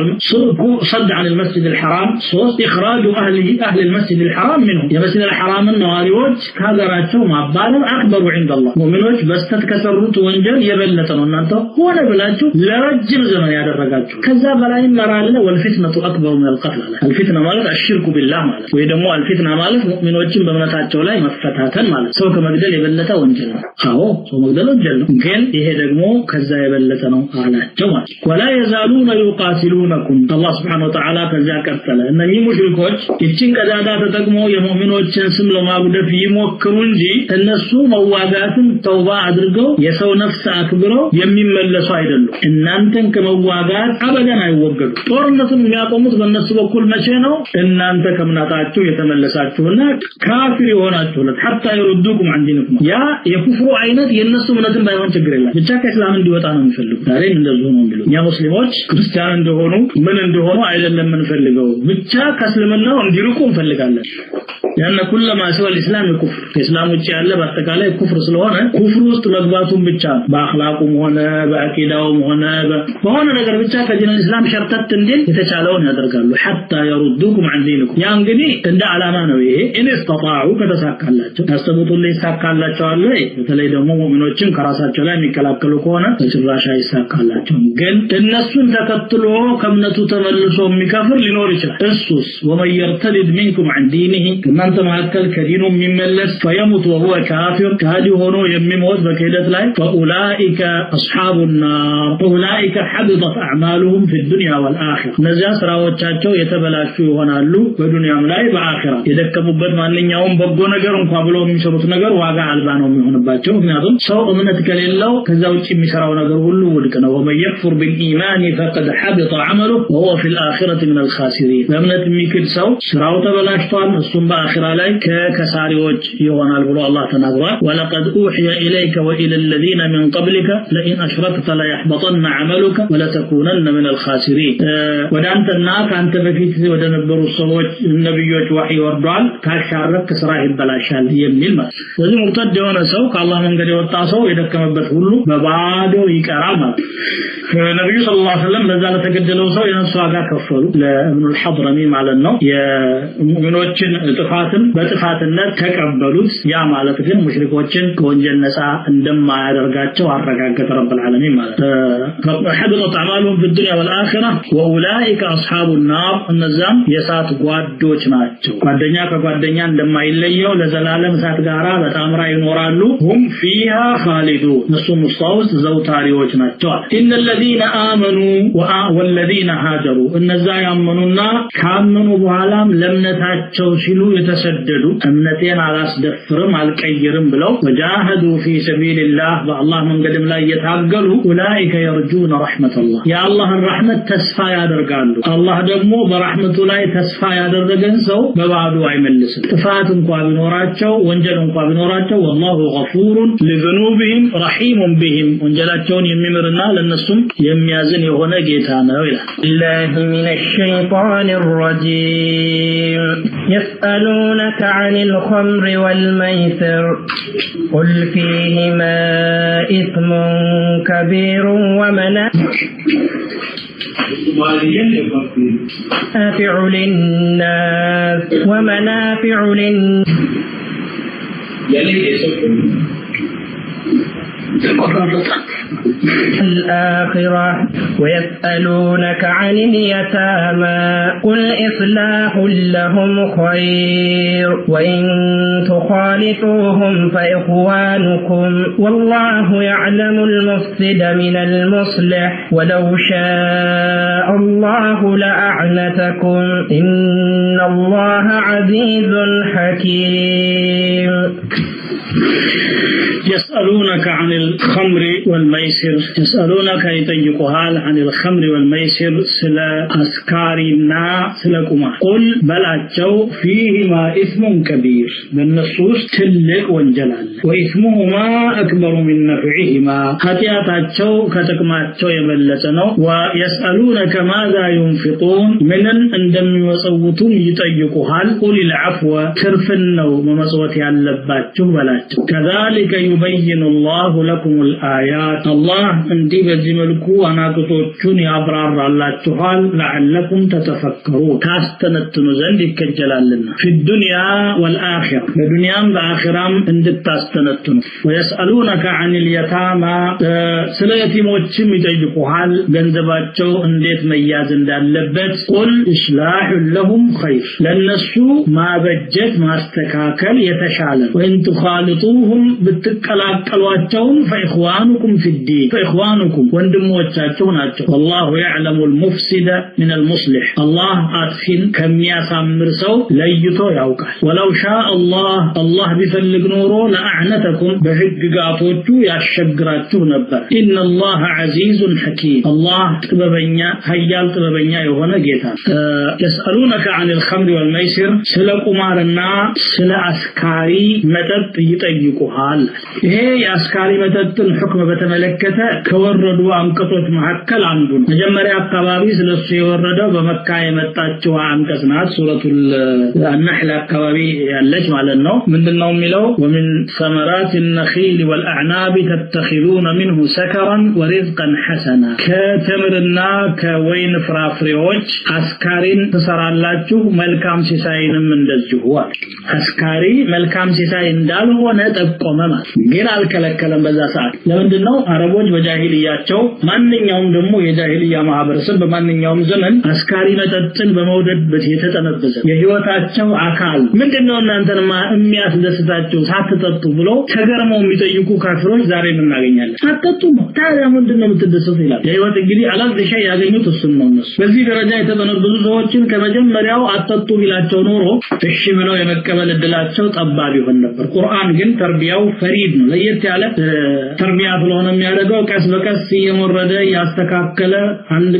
صد عن المسجد الحرام ሶስት፣ إخراج أهله أهل المسجد الحرام منه የመስጂድ አልሐራምን ነዋሪዎች ከሀገራቸው ማባረር أكبر عند الله ሙእሚኖች በስተት ከሰሩት ወንጀል የበለጠ ነው። እናንተ ሆነ ብላችሁ ለረጅም ዘመን ያደረጋችሁ ከዛ በላይም መራለ። والفتنة أكبر من القتل አለ። الفتنة ማለት الشرك بالله ማለት ወይ ደግሞ الفتنة ማለት ሙእሚኖችን በእምነታቸው ላይ መፈታተን ማለት ሰው ከመግደል የበለጠ ወንጀል ነው። አዎ ሰው መግደል ወንጀል ነው፣ ግን ይሄ ደግሞ ከዛ የበለጠ ነው አላቸው ማለት። ولا يزالون يقاتلونكم አላህ سبحانه وتعالى ከዛ ቀጠለ። እነዚህ ሙሽሪኮች ይችን ቀዳዳ ተጠቅመው የሙእሚኖችን ስም ለማጉደፍ ይሞክሩ እንጂ እነሱ መዋጋትን ተውባ አድርገው የሰው ነፍስ አክብረው የሚመለሱ አይደሉም። እናንተን ከመዋጋት አበደን አይወገዱ። ጦርነቱን የሚያቆሙት በእነሱ በኩል መቼ ነው? እናንተ ከእምነታችሁ የተመለሳችሁና ካፊር የሆናችሁለት حتى يردوكم عن دينكم። ያ የኩፍሩ አይነት የእነሱ እምነትን ባይሆን ችግር የለም፣ ብቻ ከእስላም እንዲወጣ ነው የሚፈልጉት። ዛሬም እንደዚሁ ነው የሚሉት። እኛ ሙስሊሞች ክርስቲያን እንደሆኑ ምን እንደሆኑ አይደለም የምንፈልገው፣ ብቻ ከእስልምናው እንዲርቁ እንፈልጋለን። لأن كل ما سوى الإسلام كفر ከእስላም ውጭ ያለ በአጠቃላይ ኩፍር ስለሆነ ኩፍር ውስጥ መግባቱን ብቻ በአኽላቁም ሆነ በአቂዳውም ሆነ በሆነ ነገር ብቻ ከዲን እስላም ሸርተት እንዲል የተቻለውን ያደርጋሉ። حتى يردوكم عن دينكم ያ እንግዲህ እንደ ዓላማ ነው ይሄ። إن استطاعوا ከተሳካላቸው ያሰቡት ሁሉ ይሳካላቸዋል። በተለይ ደግሞ ሙእሚኖችን ከራሳቸው ላይ የሚከላከሉ ከሆነ በጭራሽ አይሳካላቸውም። ግን እነሱን ተከትሎ ከእምነቱ ተመልሶ የሚከፍር ሊኖር ይችላል። እሱስ ومن يرتد منكم عن دينه ከእናንተ መካከል ከዲኑ የሚመለስ فيمت وهو كافر ከሃዲ ሆኖ የሚሞት በክህደት ላይ فأولئك أصحاب النار أولئك حبطت أعمالهم في الدنيا والآخرة እነዚያ ስራዎቻቸው የተበላሹ ይሆናሉ በዱንያም ላይ በአኺራ። የደከሙበት ማንኛውም በጎ ነገር እንኳን ብሎ የሚሰሩት ነገር ዋጋ አልባ ነው የሚሆንባቸው። ምክንያቱም ሰው እምነት ከሌለው ከዛ ውጭ የሚሰራው ነገር ሁሉ ውድቅ ነው። ومن يكفر بالإيمان فقد حبط عمله وهو في الآخرة من الخاسرين በእምነት የሚክድ ሰው ስራው ተበላሽቷል፣ እሱም በአኺራ ላይ ከከሳሪዎች ይሆናል ብሎ አላህ ተናግሯል። ولقد أوحي إليك وإلى الذين من قبلك لئن أشركت ليحبطن عملك ولتكونن من الخاسرين ወደ አንተና ከአንተ በፊት ወደ ነበሩ ሰዎች ነብዮች ወህይ ወርዷል፣ ካሻረክ ስራህ ይበላሻል የሚል ማለት። ስለዚህ ሙርተድ የሆነ ሰው ከአላህ መንገድ የወጣ ሰው የደከመበት ሁሉ በባዶ ይቀራል ማለት። ነብዩ ሰለላሁ ዐለይሂ ወሰለም ለዛ ለተገደለው ሰው የነፍስ ዋጋ ከፈሉ፣ ለኢብኑ አልሐድረሚ ማለት ነው። የሙእሚኖችን ጥፋትን በጥፋትነት ተቀበሉት። ያ ማለት ግን ሙሽሪኮችን ከወንጀል ነፃ እንደማያደርጋቸው አረጋገጠ ረብ العالمين ማለት። حبطت اعمالهم في الدنيا والاخره واولئك اصحاب النار እነዛም የእሳት ጓዶች ናቸው። ጓደኛ ከጓደኛ እንደማይለየው ለዘላለም እሳት ጋራ በጣምራ ይኖራሉ። هم فيها خالدون እነሱም ውስጥ ዘውታሪዎች ናቸው። ان الذين آمنوا والذين هاجروا እነዛ ያመኑና ካመኑ በኋላም ለእምነታቸው ሲሉ የተሰደዱ እምነቴን አላስደፍርም አልቀይርም ብለው وجاهدوا في سبيل الله በአላህ መንገድም ላይ የታገሉ اولئك يرجون رحمة الله የአላህን ረሕመት ተስፋ ያደርጋሉ። አላህ ደግሞ በረሕመቱ ላይ ተስፋ ያደረገን ሰው በባዶ አይመልስም። ጥፋት እንኳን ቢኖራቸው ወንጀል እንኳን ቢኖራቸው والله غفور لذنوبهم رحيم بهم ወንጀላቸውን የሚምርና ለነሱም የሚያዝን የሆነ ጌታ ነው ይላል። الله من الشيطان الرجيم يسألونك عن الخمر والميسر قل فيهما إثم كبير ومنافع للناس ومنافع للناس الآخرة ويسألونك عن اليتامى قل إصلاح لهم خير وإن تخالطوهم فإخوانكم والله يعلم المفسد من المصلح ولو شاء الله لأعنتكم إن الله عزيز حكيم. يسألونك عن الخمر والميسر يسألونك يطيقሃል عن الخمر والميسر ስለ አስካሪና ስለ ቁማር قل በላቸው فيهما إثم كبير በእነሱ ውስጥ ትልቅ ወንጀል አለ وإثمهما أكبر من نفعهما ኃጢአታቸው ከጥቅማቸው የበለጠ ነው ويسألونك ماذا ينفقون ምንን እንደሚወጸውቱም ይጠይቁሃል قل العفو ትርፍን ነው መመጽወት ያለባችሁ በላቸው كذلك يبين الله لكم الآيات الله እንዲህ በዚህ መልኩ አናቅጾቹን ያብራራላችኋል لعلكم تتفكرون ታስተነትኑ ዘንድ ይከጀላልና في الدنيا والآخرة በዱንያም በአኺራም እንድታስተነትኑ ويسألونك عن اليتامى ስለ የቲሞችም ይጠይቁሃል ገንዘባቸው እንዴት መያዝ እንዳለበት قل إصلاح لهم خير ለነሱ ማበጀት ማስተካከል የተሻለ وإن تخالطوهم ብትቀላቀሏቸውም فإخوانكم في الدين فإخوانكم ወንድሞቻችሁ ናቸው والله يعلم المفسد من المصلح الله አጥፊን ከሚያሳምር ሰው ለይቶ ያውቃል ولو شاء الله الله ቢፈልግ ኖሮ لأعنتكم በህግጋቶቹ ያሸግራችሁ ነበር إن الله عزيز حكيم الله ጥበበኛ ኃያል ጥበበኛ የሆነ ጌታ يسألونك عن الخمر والميسر ስለ ቁማርና ስለ አስካሪ መጠጥ ይጠይቁሃል ይሄ የአስካሪ መጠጥን ሁክም በተመለከተ ከወረዱ አንቀጾች መካከል አንዱ ነው መጀመሪያ አካባቢ ስለሱ የወረደው በመካ የመጣችው አንቀጽ ናት ሱረቱል النحل አካባቢ ያለች ማለት ነው ምንድነው የሚለው ومن ثمرات النخيل والأعناب تتخذون منه سكرا ورزقا حسنا ከተምርና ከወይን ፍራፍሬዎች አስካሪን ትሰራላችሁ መልካም ሲሳይንም እንደዚሁ አስካሪ መልካም ሲሳይ እንዳልሆነ ጠቆመ ማለት ግን አልከለከለም በዛ ሰዓት ለምንድነው አረቦች በጃሂልያቸው ማንኛውም ደግሞ የጃሂልያ ማህበረሰብ በማንኛውም ዘመን አስካሪ መጠጥን በመውደድ የተጠመዘዘ የህይወታቸው አካል ምንድነው እናንተንማ የሚያስደስታችሁ ሳትጠጡ ብሎ ተገርመው የሚጠይቁ ካፊሮች ዛሬ እናገኛለን ሳትጠጡ ታዲያ ምንድነው የምትደሰቱ ይላል የህይወት እንግዲህ አላህ ሸይ ያገኙት እሱን ነው እነሱ በዚህ ደረጃ የተጠመዘዙ ሰዎችን ከመጀመሪያው አትጠጡ ቢላቸው ኖሮ እሺ ብለው የመቀበል እድላቸው ጠባብ ይሆን ነበር ቁርአን ግን ተርቢያው ፈሪድ ነው ለየት ያለ ተርቢያ ስለሆነ የሚያደርገው ቀስ በቀስ እየወረደ ያስተካከለ አንድ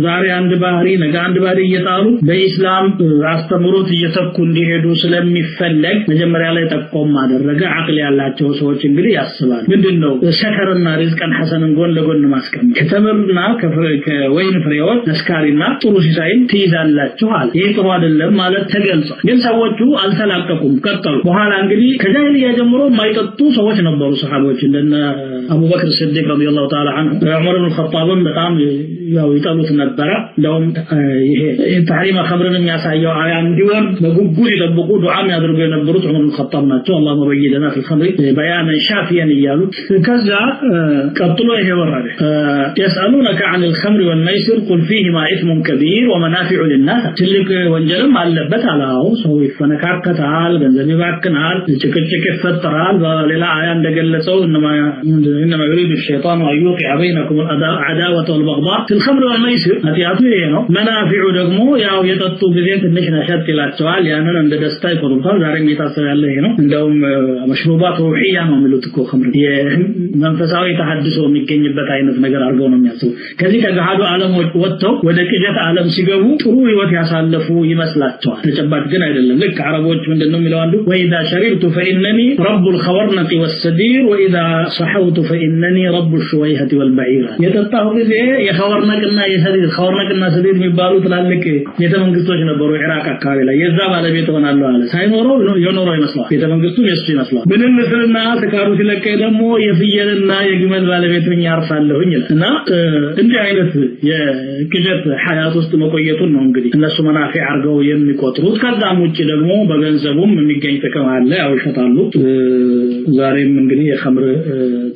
ዛሬ አንድ ባህሪ ነገ አንድ ባህሪ እየጣሉ በኢስላም አስተምሮት እየተኩ እንዲሄዱ ስለሚፈለግ መጀመሪያ ላይ ጠቆም አደረገ አቅል ያላቸው ሰዎች እንግዲህ ያስባሉ ምንድነው ሰከርና ሪዝቀን ሐሰንን ጎን ለጎን ማስቀመጥ ከተምርና ከወይን ፍሬዎች አስካሪና ጥሩ ሲሳይን ትይዛላችሁ አለ ይሄ ጥሩ አይደለም ማለት ተገልጿል ግን ሰዎቹ አልተላቀቁም ቀጠሉ በኋላ እንግዲህ ከጃሂልያ ጀምሮ የማይጠጡ ሰዎች ነበሩ ሰሃቦች እንደነ አቡበክር ሲዲቅ ረዲየላሁ ተዓላ ዐንሁ ዑመር ኢብኑ ኸጣብ በጣም ያው ይጠሉት ነበር እንደውም ይሄ ተህሪም ኸምርን የሚያሳየው አያ እንዲወርድ በጉጉት ይጠብቁ ዱዓም ያደርጉ የነበሩት ዑመር ኢብኑ ኸጣብ ናቸው اللهم بين لنا في الخمر بيانا شافيا እያሉ ከዛ ቀጥሎ ይሄ ወረደ يسألونك عن الخمر والميسر قل فيهما إثم كبير ومنافع للناس ትልቅ ወንጀልም አለበት አላው ሰው ይፈነካከታል ገንዘብ ይባክናል ጭቅጭቅ ይፈጠራል በሌላ አያ እንደገለጸው انما يريد الشيطان ان يوقع بينكم العداوه والبغضاء في الخمر والميسر ኃጢአቱ ይሄ ነው መናፊዑ ደግሞ ያው የጠጡ ጊዜ ትንሽ ነሸጥ ይላቸዋል ያንን እንደ ደስታ ይቆጥሩታል ዛሬም እየታሰበ ያለ ይሄ ነው እንደውም መሽሩባት ሩሂያ ነው የሚሉት እኮ ኸምር የመንፈሳዊ ተሐድሶ የሚገኝበት አይነት ነገር አድርገው ነው የሚያስቡ ከዚህ ከገሃዱ ዓለም ወጥተው ወደ ቅዠት ዓለም ሲገቡ ጥሩ ህይወት ያሳለፉ ይመስላቸዋል ተጨባጭ ግን አይደለም ልክ አረቦች ምንድነው የሚለው አንዱ وإذا شربت فإنني رب الخورنق والسدير وإذا صحوت فإنني رب الشويهة والبعير የጠጣሁ ጊዜ የኸወርነቅና የሰዲር ኸወርነቅና ሰዲር የሚባሉ ትላልቅ ቤተ መንግስቶች ነበሩ ኢራቅ አካባቢ ላይ የዛ ባለቤት ሆናለሁ አለ ሳይኖረው የኖረው ይመስላል ቤተ መንግስቱ የሱ ይመስላል ምንም ምስልና ስካሩ ሲለቀኝ ደግሞ የፍየልና የግመል ባለቤት ሆኜ አርፋለሁኝ ይላል እና እንዲህ አይነት የቅዠት ሐያት ውስጥ መቆየቱን ነው እንግዲህ እነሱ መናፊ አድርገው የሚቆጥሩት ከዛም ውጪ ደግሞ በገንዘቡም የሚገኝ ጥቅም አለ ያው ይሸጣሉ ዛሬም እንግዲህ የኸምር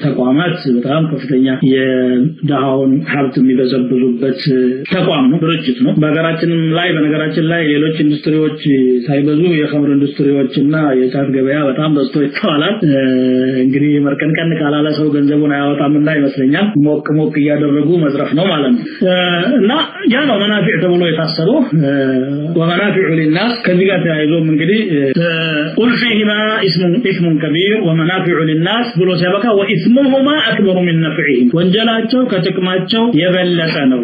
ተቋማት በጣም ከፍተኛ የደሃውን ሀብት የሚበዘብዙበት ተቋም ነው ድርጅት ነው በሀገራችንም ላይ በነገራችን ላይ ሌሎች ኢንዱስትሪዎች ሳይበዙ የኸምር ኢንዱስትሪዎችና የጫት ገበያ በጣም በዝቶ ይስተዋላል እንግዲህ መርቀንቀን ካላለ ሰው ገንዘቡን አያወጣምና ይመስለኛል ሞቅ ሞቅ እያደረጉ መዝረፍ ነው ማለት ነው እና ያ ነው መናፊዕ ተብሎ የታሰበው ወመናፊዑ للناس ከዚህ ጋር ተያይዞም እንግዲህ قل فيهما اسم كبير ومنافع للناس ብሎ ሲያበቃ وإثمهما أكبر من نفعهم ወንጀላቸው ከጥቅማቸው የበለጠ ነው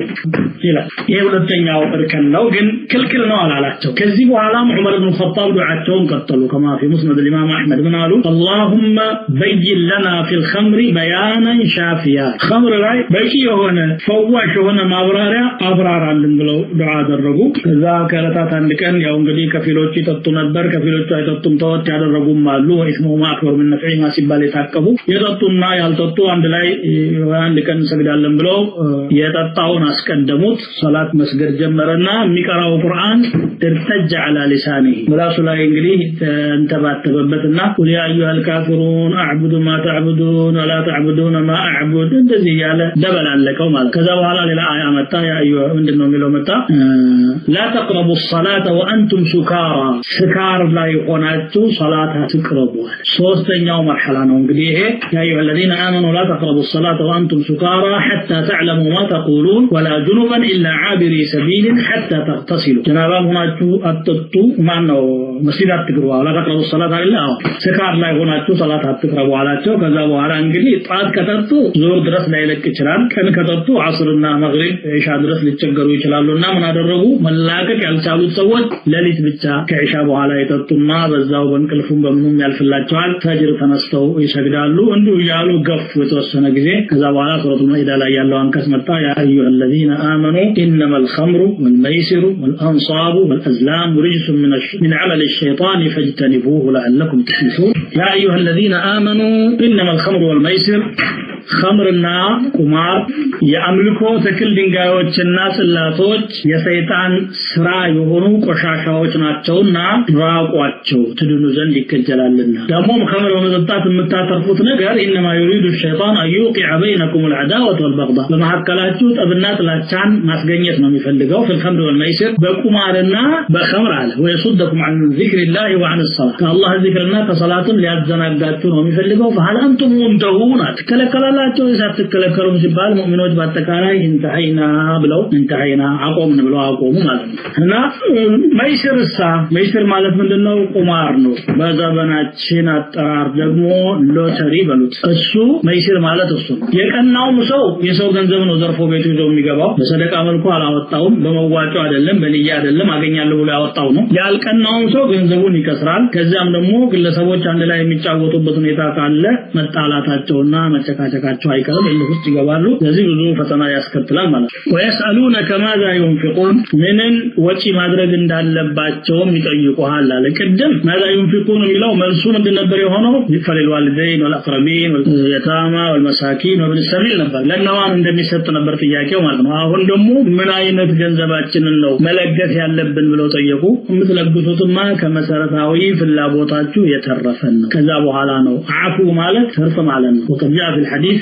ይላል። ይሄ ሁለተኛው እርከን ነው፣ ግን ክልክል ነው አላላቸው። ከዚህ በኋላም ዑመር ኢብኑ ኸጣብ ዱዓቸውን ቀጠሉ። كما في مسند الإمام أحمد ምን አሉ? اللهم بين لنا في الخمر بيانا شافيا ኸምር ላይ በቂ የሆነ ፈዋሽ የሆነ ማብራሪያ አብራራልን ብለው ዱዓ አደረጉ። ከዛ ከዕለታት አንድ ቀን ያው እንግዲህ ከፊሎቹ ይጠጡ ነበር፣ ከፊሎቹ አይጠጡም፣ ተወት ያደረጉም አሉ። وإثمهما أكبر من نفعهما ሲባል የታቀቡ የጠጡና ያልጠጡ አንድ ላይ አንድ ቀን እንሰግዳለን ብለው የጠጣውን አስቀደሙት። ሰላት መስገድ ጀመረና የሚቀራው ቁርአን ارتج على لسانه ምላሱ ላይ እንግዲህ እንተባተበበትና قل يا أيها الكافرون أعبد ما تعبدون ولا تعبدون ما أعبد እንደዚህ እያለ ደበላለቀው ማለት። ከዛ በኋላ ሌላ አያ መጣ። يا أيها ምንድነው የሚለው መጣ? لا تقربوا الصلاة وأنتم سكارى ስካር ላይ ሆናችሁ ሰላት አትቅረቡ። ሶስተኛው መርሐላ ነው እንግዲህ ይሄ يا أيها الذين آمنوا لا تقربوا الصلاة وأنتم سكارى حتى تعلموا ما تقولون ولا جنبا إلا عابري سبيل حتى تغتسلوا ጀናባ ሆናችሁ አትጠጡ፣ ማነው መስጊድ አትግቡ፣ لا تقربوا الصلاة አይደለ? አዎ ስካር ላይ ሆናችሁ ሰላት አትቅረቡ አላቸው። ከዛ በኋላ እንግዲህ ጧት ከጠጡ ዙር ድረስ ላይለቅ ይችላል፣ ቀን ከጠጡ አስርና መግሪብ ኢሻ ድረስ ሊቸገሩ ይችላሉና ምን አደረጉ? መላቀቅ ያልቻሉት ሰዎች ሌሊት ብቻ ከኢሻ በኋላ የጠጡና በዛው በእንቅልፉም በምኑም ያልፍላቸዋል። ፈጅር ተነስተው ይሰግዳሉ። እንዲሁ እያሉ ገፉ የተወሰነ ጊዜ። ከዛ በኋላ ሱረቱል ማኢዳ ላይ ያለው አንቀጽ መጣ። يا أيها الذين آمنوا إنما الخمر والميسر والأنصاب والأزلام رجس من عمل الشيطان فاجتنبوه لعلكم تفلحون يا أيها الذين آمنوا إنما الخمر والميسر ኸምርና ቁማር የአምልኮ ተክል ድንጋዮችና ጽላቶች የሰይጣን ስራ የሆኑ ቆሻሻዎች ናቸውና ራቋቸው ትድኑ ዘንድ ይከጀላልና። ደግሞም ኸምር በመጠጣት የምታተርፉት ነገር إنما يريد الشيطان أن يوقع بينكم العداوة والبغضاء በመካከላችሁ ጠብና ጥላቻን ማስገኘት ነው የሚፈልገው። في الخمر والميسر በቁማርና በኸምር አለ። ويصدكم عن ذكر الله وعن الصلاة ከአላህ ዚክርና ከሰላትም ሊያዘናጋችሁ ነው የሚፈልገው። فهل أنتم منتهون ትከለከላላችሁ ሳትከለከሉም ሲባል ሙእሚኖች በአጠቃላይ እንተሃይና ብለው እንተሃይና አቆምን ብለው አቆሙ ማለት ነው። እና መይስርሳ መይስር ማለት ምንድነው? ቁማር ነው። በዘመናችን አጠራር ደግሞ ሎተሪ በሉት። እሱ መይስር ማለት እሱ ነው። የቀናውም ሰው የሰው ገንዘብ ነው ዘርፎ ቤቱ ይዞ የሚገባው። በሰደቃ መልኩ አላወጣውም፣ በመዋጮ አይደለም፣ በልያ አይደለም፣ አገኛለሁ ብሎ ያወጣው ነው። ያልቀናውም ሰው ገንዘቡን ይከስራል። ከዚያም ደግሞ ግለሰቦች አንድ ላይ የሚጫወቱበት ሁኔታ ካለ መጣላታቸውና መጨቃጨቃቸው አይቀርም፣ እልህ ውስጥ ይገባሉ። ስለዚህ ብዙ ፈተና ያስከትላል ማለት ነው። ويسألونك ماذا ينفقون ምንን ወጪ ማድረግ እንዳለባቸውም ይጠይቁሃል አለ። ቅድም ماذا ينفقون የሚለው መልሱ ምንድን ነበር የሆነው? فللوالدين والأقربين واليتامى والمساكين وابن السبيل ነበር። ለእነማን እንደሚሰጥ ነበር ጥያቄው ማለት ነው። አሁን ደግሞ ምን አይነት ገንዘባችንን ነው መለገስ ያለብን ብለው ጠየቁ። የምትለግሱትማ ከመሰረታዊ ፍላጎታችሁ የተረፈን ነው። ከዛ በኋላ ነው አፉ ማለት ትርፍ ማለት ነው። وقد جاء في الحديث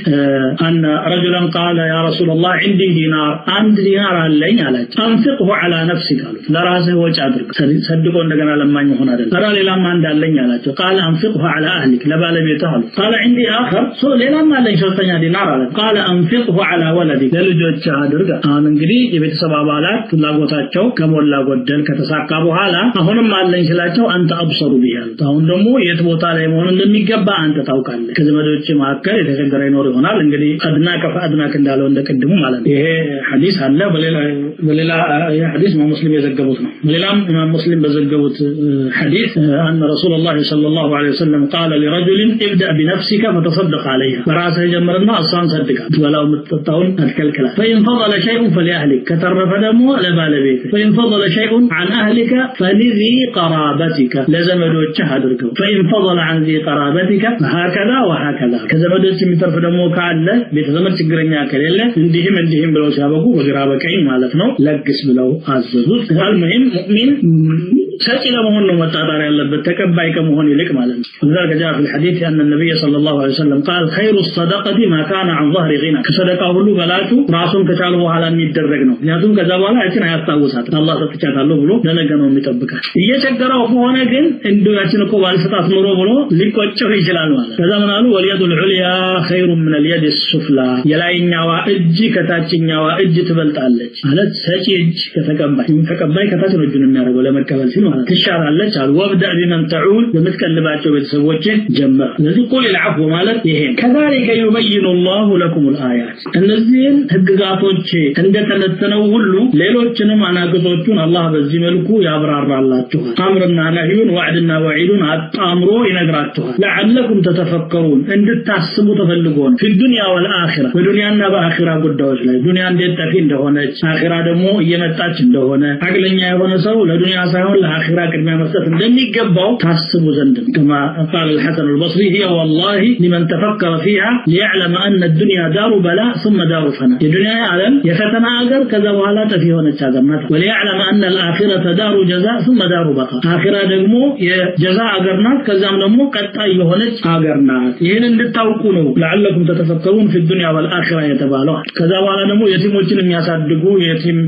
أن رجلا قال يا رسول الله عندي دينار አንድ ዲናር አለኝ አላቸው። أنفقه على نفسك አሉት። ለራስህ ወጪ አድርግ፣ ሰድቆ እንደገና ለማኝ መሆን አይደለም። ኧረ ሌላም አንድ አለኝ አላቸው። قال أنفقه على أهلك ለባለቤትህ አሉት። قال عندي آخر ሌላም አለኝ ሶስተኛ ዲናር አለ። قال أنفقه على ولدك ለልጆችህ አድርግ። አሁን እንግዲህ የቤተሰብ አባላት ፍላጎታቸው ከሞላ ጎደል ከተሳካ በኋላ አሁንም አለኝ ስላቸው አንተ أبصر به አሉት። አሁን ደግሞ የት ቦታ ላይ መሆን እንደሚገባ አንተ ታውቃለህ። ከዘመዶች መካከል የተቸገረ ይኖር ይሆናል። እንግዲህ أدناك فأدناك እንዳለው እንደቀድሙ ማለት ነው። ይሄ ሐዲስ አለ። በሌላ ሐዲስ ኢማም ሙስሊም የዘገቡት ነው። በሌላም ኢማም ሙስሊም በዘገቡት ሐዲስ أن رسول الله صلى الله عليه وسلم قال لرجل ابدأ بنفسك فتصدق عليها በራስህ ጀምርና እሷን ሰድቃት፣ በላው የምትጠጣውን አትከልክላት። فإن فضل شيء فلأهلك ከተረፈ ደግሞ ለባለቤትህ። فإن فضل شيء عن أهلك فلذي قرابتك ለዘመዶችህ አድርገው። فإن فضل عن ذي قرابتك هكذا وهكذا ከዘመዶች የሚተርፍ ደግሞ ካለ ቤተዘመድ ችግረኛ ከሌለ እንዲህም እንዲህም ብለው ሲያበቁ በግራ በቀኝ ማለት ነው ለግስ ብለው አዘዙት። المهم ሙእሚን ሰጪ ለመሆን ነው መጣጣር ያለበት ተቀባይ ከመሆን ይልቅ ማለት ነው። لذلك جاء في الحديث أن النبي صلى الله عليه وسلم قال خير الصدقة ما كان عن ظهر غنى ከሰደቃ ሁሉ በላጩ ራሱን ከቻለ በኋላ የሚደረግ ነው። ምክንያቱም ከዛ በኋላ ያችን አያስታውሳት አላህ ሰጥቻታለሁ ብሎ ለነገ ነው የሚጠብቃት። እየቸገረው ከሆነ ግን እንደው ያችን እኮ ባልሰጣት ኖሮ ብሎ ሊቆጨው ይችላል ማለት። ከዛ ምን አሉ? واليد العليا خير من اليد السفلى የላይኛዋ እጅ ከታችኛዋ እጅ ትበልጣለች ማለት ሰጪ እጅ ከተቀባይ ተቀባይ ከታች ነው እጁን የሚያደርገው ለመቀበል ሲል ማለት ትሻላለች አሉ። وابدأ بمن تعول በምትቀልባቸው ቤተሰቦች ጀምር። ስለዚህ قل العفو ማለት ይሄ كذلك يبين الله لكم الآيات እነዚህን ህግጋቶች እንደተነተነው ሁሉ ሌሎችንም አናቅጾቹን አላህ በዚህ መልኩ ያብራራላችኋል። አምርና ነህዩን ወዕድና ወዒዱን አጣምሮ ይነግራችኋል። لعلكم تتفكرون እንድታስቡ ተፈልጎ ነው። في الدنيا والآخرة በዱንያና በአኺራ ጉዳዮች ላይ ዱንያ እንዴት ጠፊ እንደሆነች አኺራ ደግሞ እየመጣች እንደሆነ አቅለኛ የሆነ ሰው ለዱንያ ሳይሆን ለአኺራ ቅድሚያ መስጠት እንደሚገባው ታስቡ ዘንድ كما قال الحسن البصري هي والله لمن تفكر فيها ليعلم أن الدنيا دار بلاء ثم دار فناء الدنيا عالم የፈተና ሀገር ከዛ በኋላ ጠፊ የሆነች ሀገር ናት። وليعلم أن الآخرة دار جزاء ثم دار بقاء አኺራ ደግሞ የጀዛ ሀገር ናት ከዛም ደግሞ ቀጣይ የሆነች ሀገር ናት። ይሄን እንድታውቁ ነው لعلكم تتفكرون في الدنيا والآخرة የተባለው። ከዛ በኋላ ደግሞ የቲሞችን የሚያሳድጉ የቲም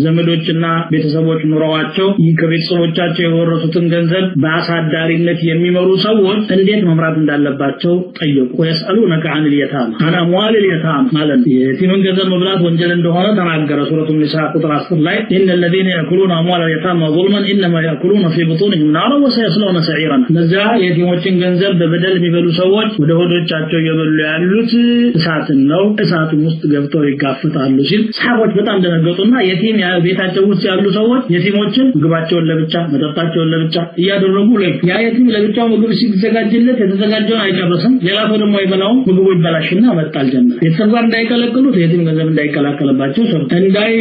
ዘመዶችና ቤተሰቦች ኑረዋቸው ከቤተሰቦቻቸው የወረሱትን ገንዘብ በአሳዳሪነት የሚመሩ ሰዎች እንዴት መምራት እንዳለባቸው ጠየቁ። ويسألونك عن اليتامى عن أموال اليتامى ማለት የቲምን ገንዘብ መብላት ወንጀል እንደሆነ ተናገረ። ሱረቱ ኒሳ ቁጥር 10 ላይ إن الذين يأكلون أموال اليتامى ظلما إنما يأكلون في بطونهم نارا وسيصلون سعيرا እነዚያ የቲሞችን ገንዘብ በበደል የሚበሉ ሰዎች ወደ ሆዶቻቸው እየበሉ ያሉት እሳትን ነው፣ እሳቱን ውስጥ ገብተው ይጋፈጣሉ ሲል ሰሃቦች በጣም ደነገጡና የቲም ቤታቸው ውስጥ ያሉ ሰዎች የቲሞችን ምግባቸውን ለብቻ መጠጣቸውን ለብቻ እያደረጉ ያ የቲም ለብቻው ምግብ ሲዘጋጅለት የተዘጋጀውን አይጨርስም፣ ሌላ ሰው ደግሞ አይበላውም፣ ምግቡ ይበላሽና መጣል ጀመረ። ቤተሰብ ጋር እንዳይቀላቀሉት የቲም ገንዘብ እንዳይቀላቀልባቸው ሰው እንዳይ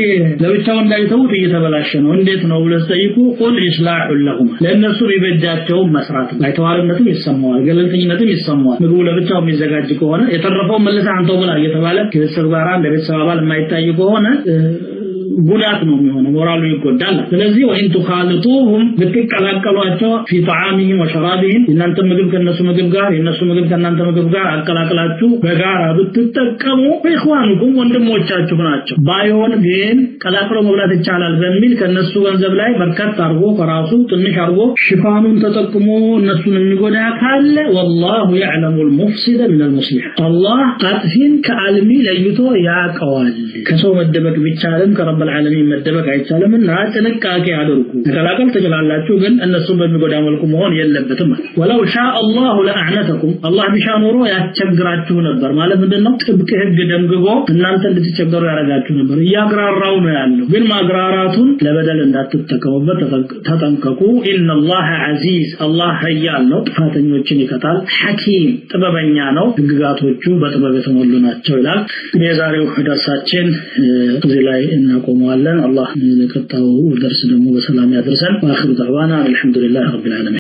ለብቻው እንዳይተውት እየተበላሸ ነው እንዴት ነው ብለው ሲጠይቁ ቁል ኢስላሁ ለሁም ለእነሱ ቢበጃቸው መስራት ነው። ባይተዋርነትም ይሰማዋል፣ ገለልተኝነትም ይሰማዋል። ምግቡ ለብቻው የሚዘጋጅ ከሆነ የተረፈው መልሰህ አንተው ብላ እየተባለ ከቤተሰብ ጋር እንደ ቤተሰብ አባል የማይታይ ከሆነ ጉዳት ነው የሚሆነው፣ ሞራሉ ይጎዳል። ስለዚህ ወኢን تخالطوهم ብትቀላቀሏቸው في طعامهم وشرابهم የእናንተ ምግብ ከነሱ ምግብ ጋር የነሱ ምግብ ከእናንተ ምግብ ጋር አቀላቅላችሁ በጋራ ብትጠቀሙ ኢኽዋኑኩም ወንድሞቻችሁ ናቸው። ባይሆን ግን ቀላቅሎ መብላት ይቻላል በሚል ከነሱ ገንዘብ ላይ በርከት አድርጎ ከራሱ ትንሽ አድርጎ ሽፋኑን ተጠቅሞ እነሱን የሚጎዳ ካለ والله يعلم المفسد من المصلح አላህ አጥፊን ከአልሚ ለይቶ ያውቀዋል። ከሰው መደበቅ ቢቻልም ከረብ العالمين መደበቅ አይቻልምና ጥንቃቄ አድርጉ። ተቀላቀል ትችላላችሁ፣ ግን እነሱን በሚጎዳ መልኩ መሆን የለበትም። ወለው ሻአ الله لأعنتكم አላህ ቢሻ ኖሮ ያስቸግራችሁ ነበር። ማለት ምንድነው? ጥብቅ ህግ ደንግጎ እናንተ እንድትቸገሩ ያደርጋችሁ ነበር። እያግራራው ነው ያለው፣ ግን ማግራራቱን ለበደል እንዳትጠቀሙበት ተጠንቀቁ። إن الله عزيز አላህ ኃያል ነው፣ ጥፋተኞችን ይቀጣል። ሐኪም ጥበበኛ ነው፣ ህግጋቶቹ በጥበብ የተሞሉ ናቸው ይላል። የዛሬው ደርሳችን እዚህ ላይ እናቆመዋለን። አላህ ለቀጣዩ ደርስ ደግሞ በሰላም ያድርሰን። ወአኺሩ ደዕዋና አልሐምዱሊላሂ ረቢል ዓለሚን።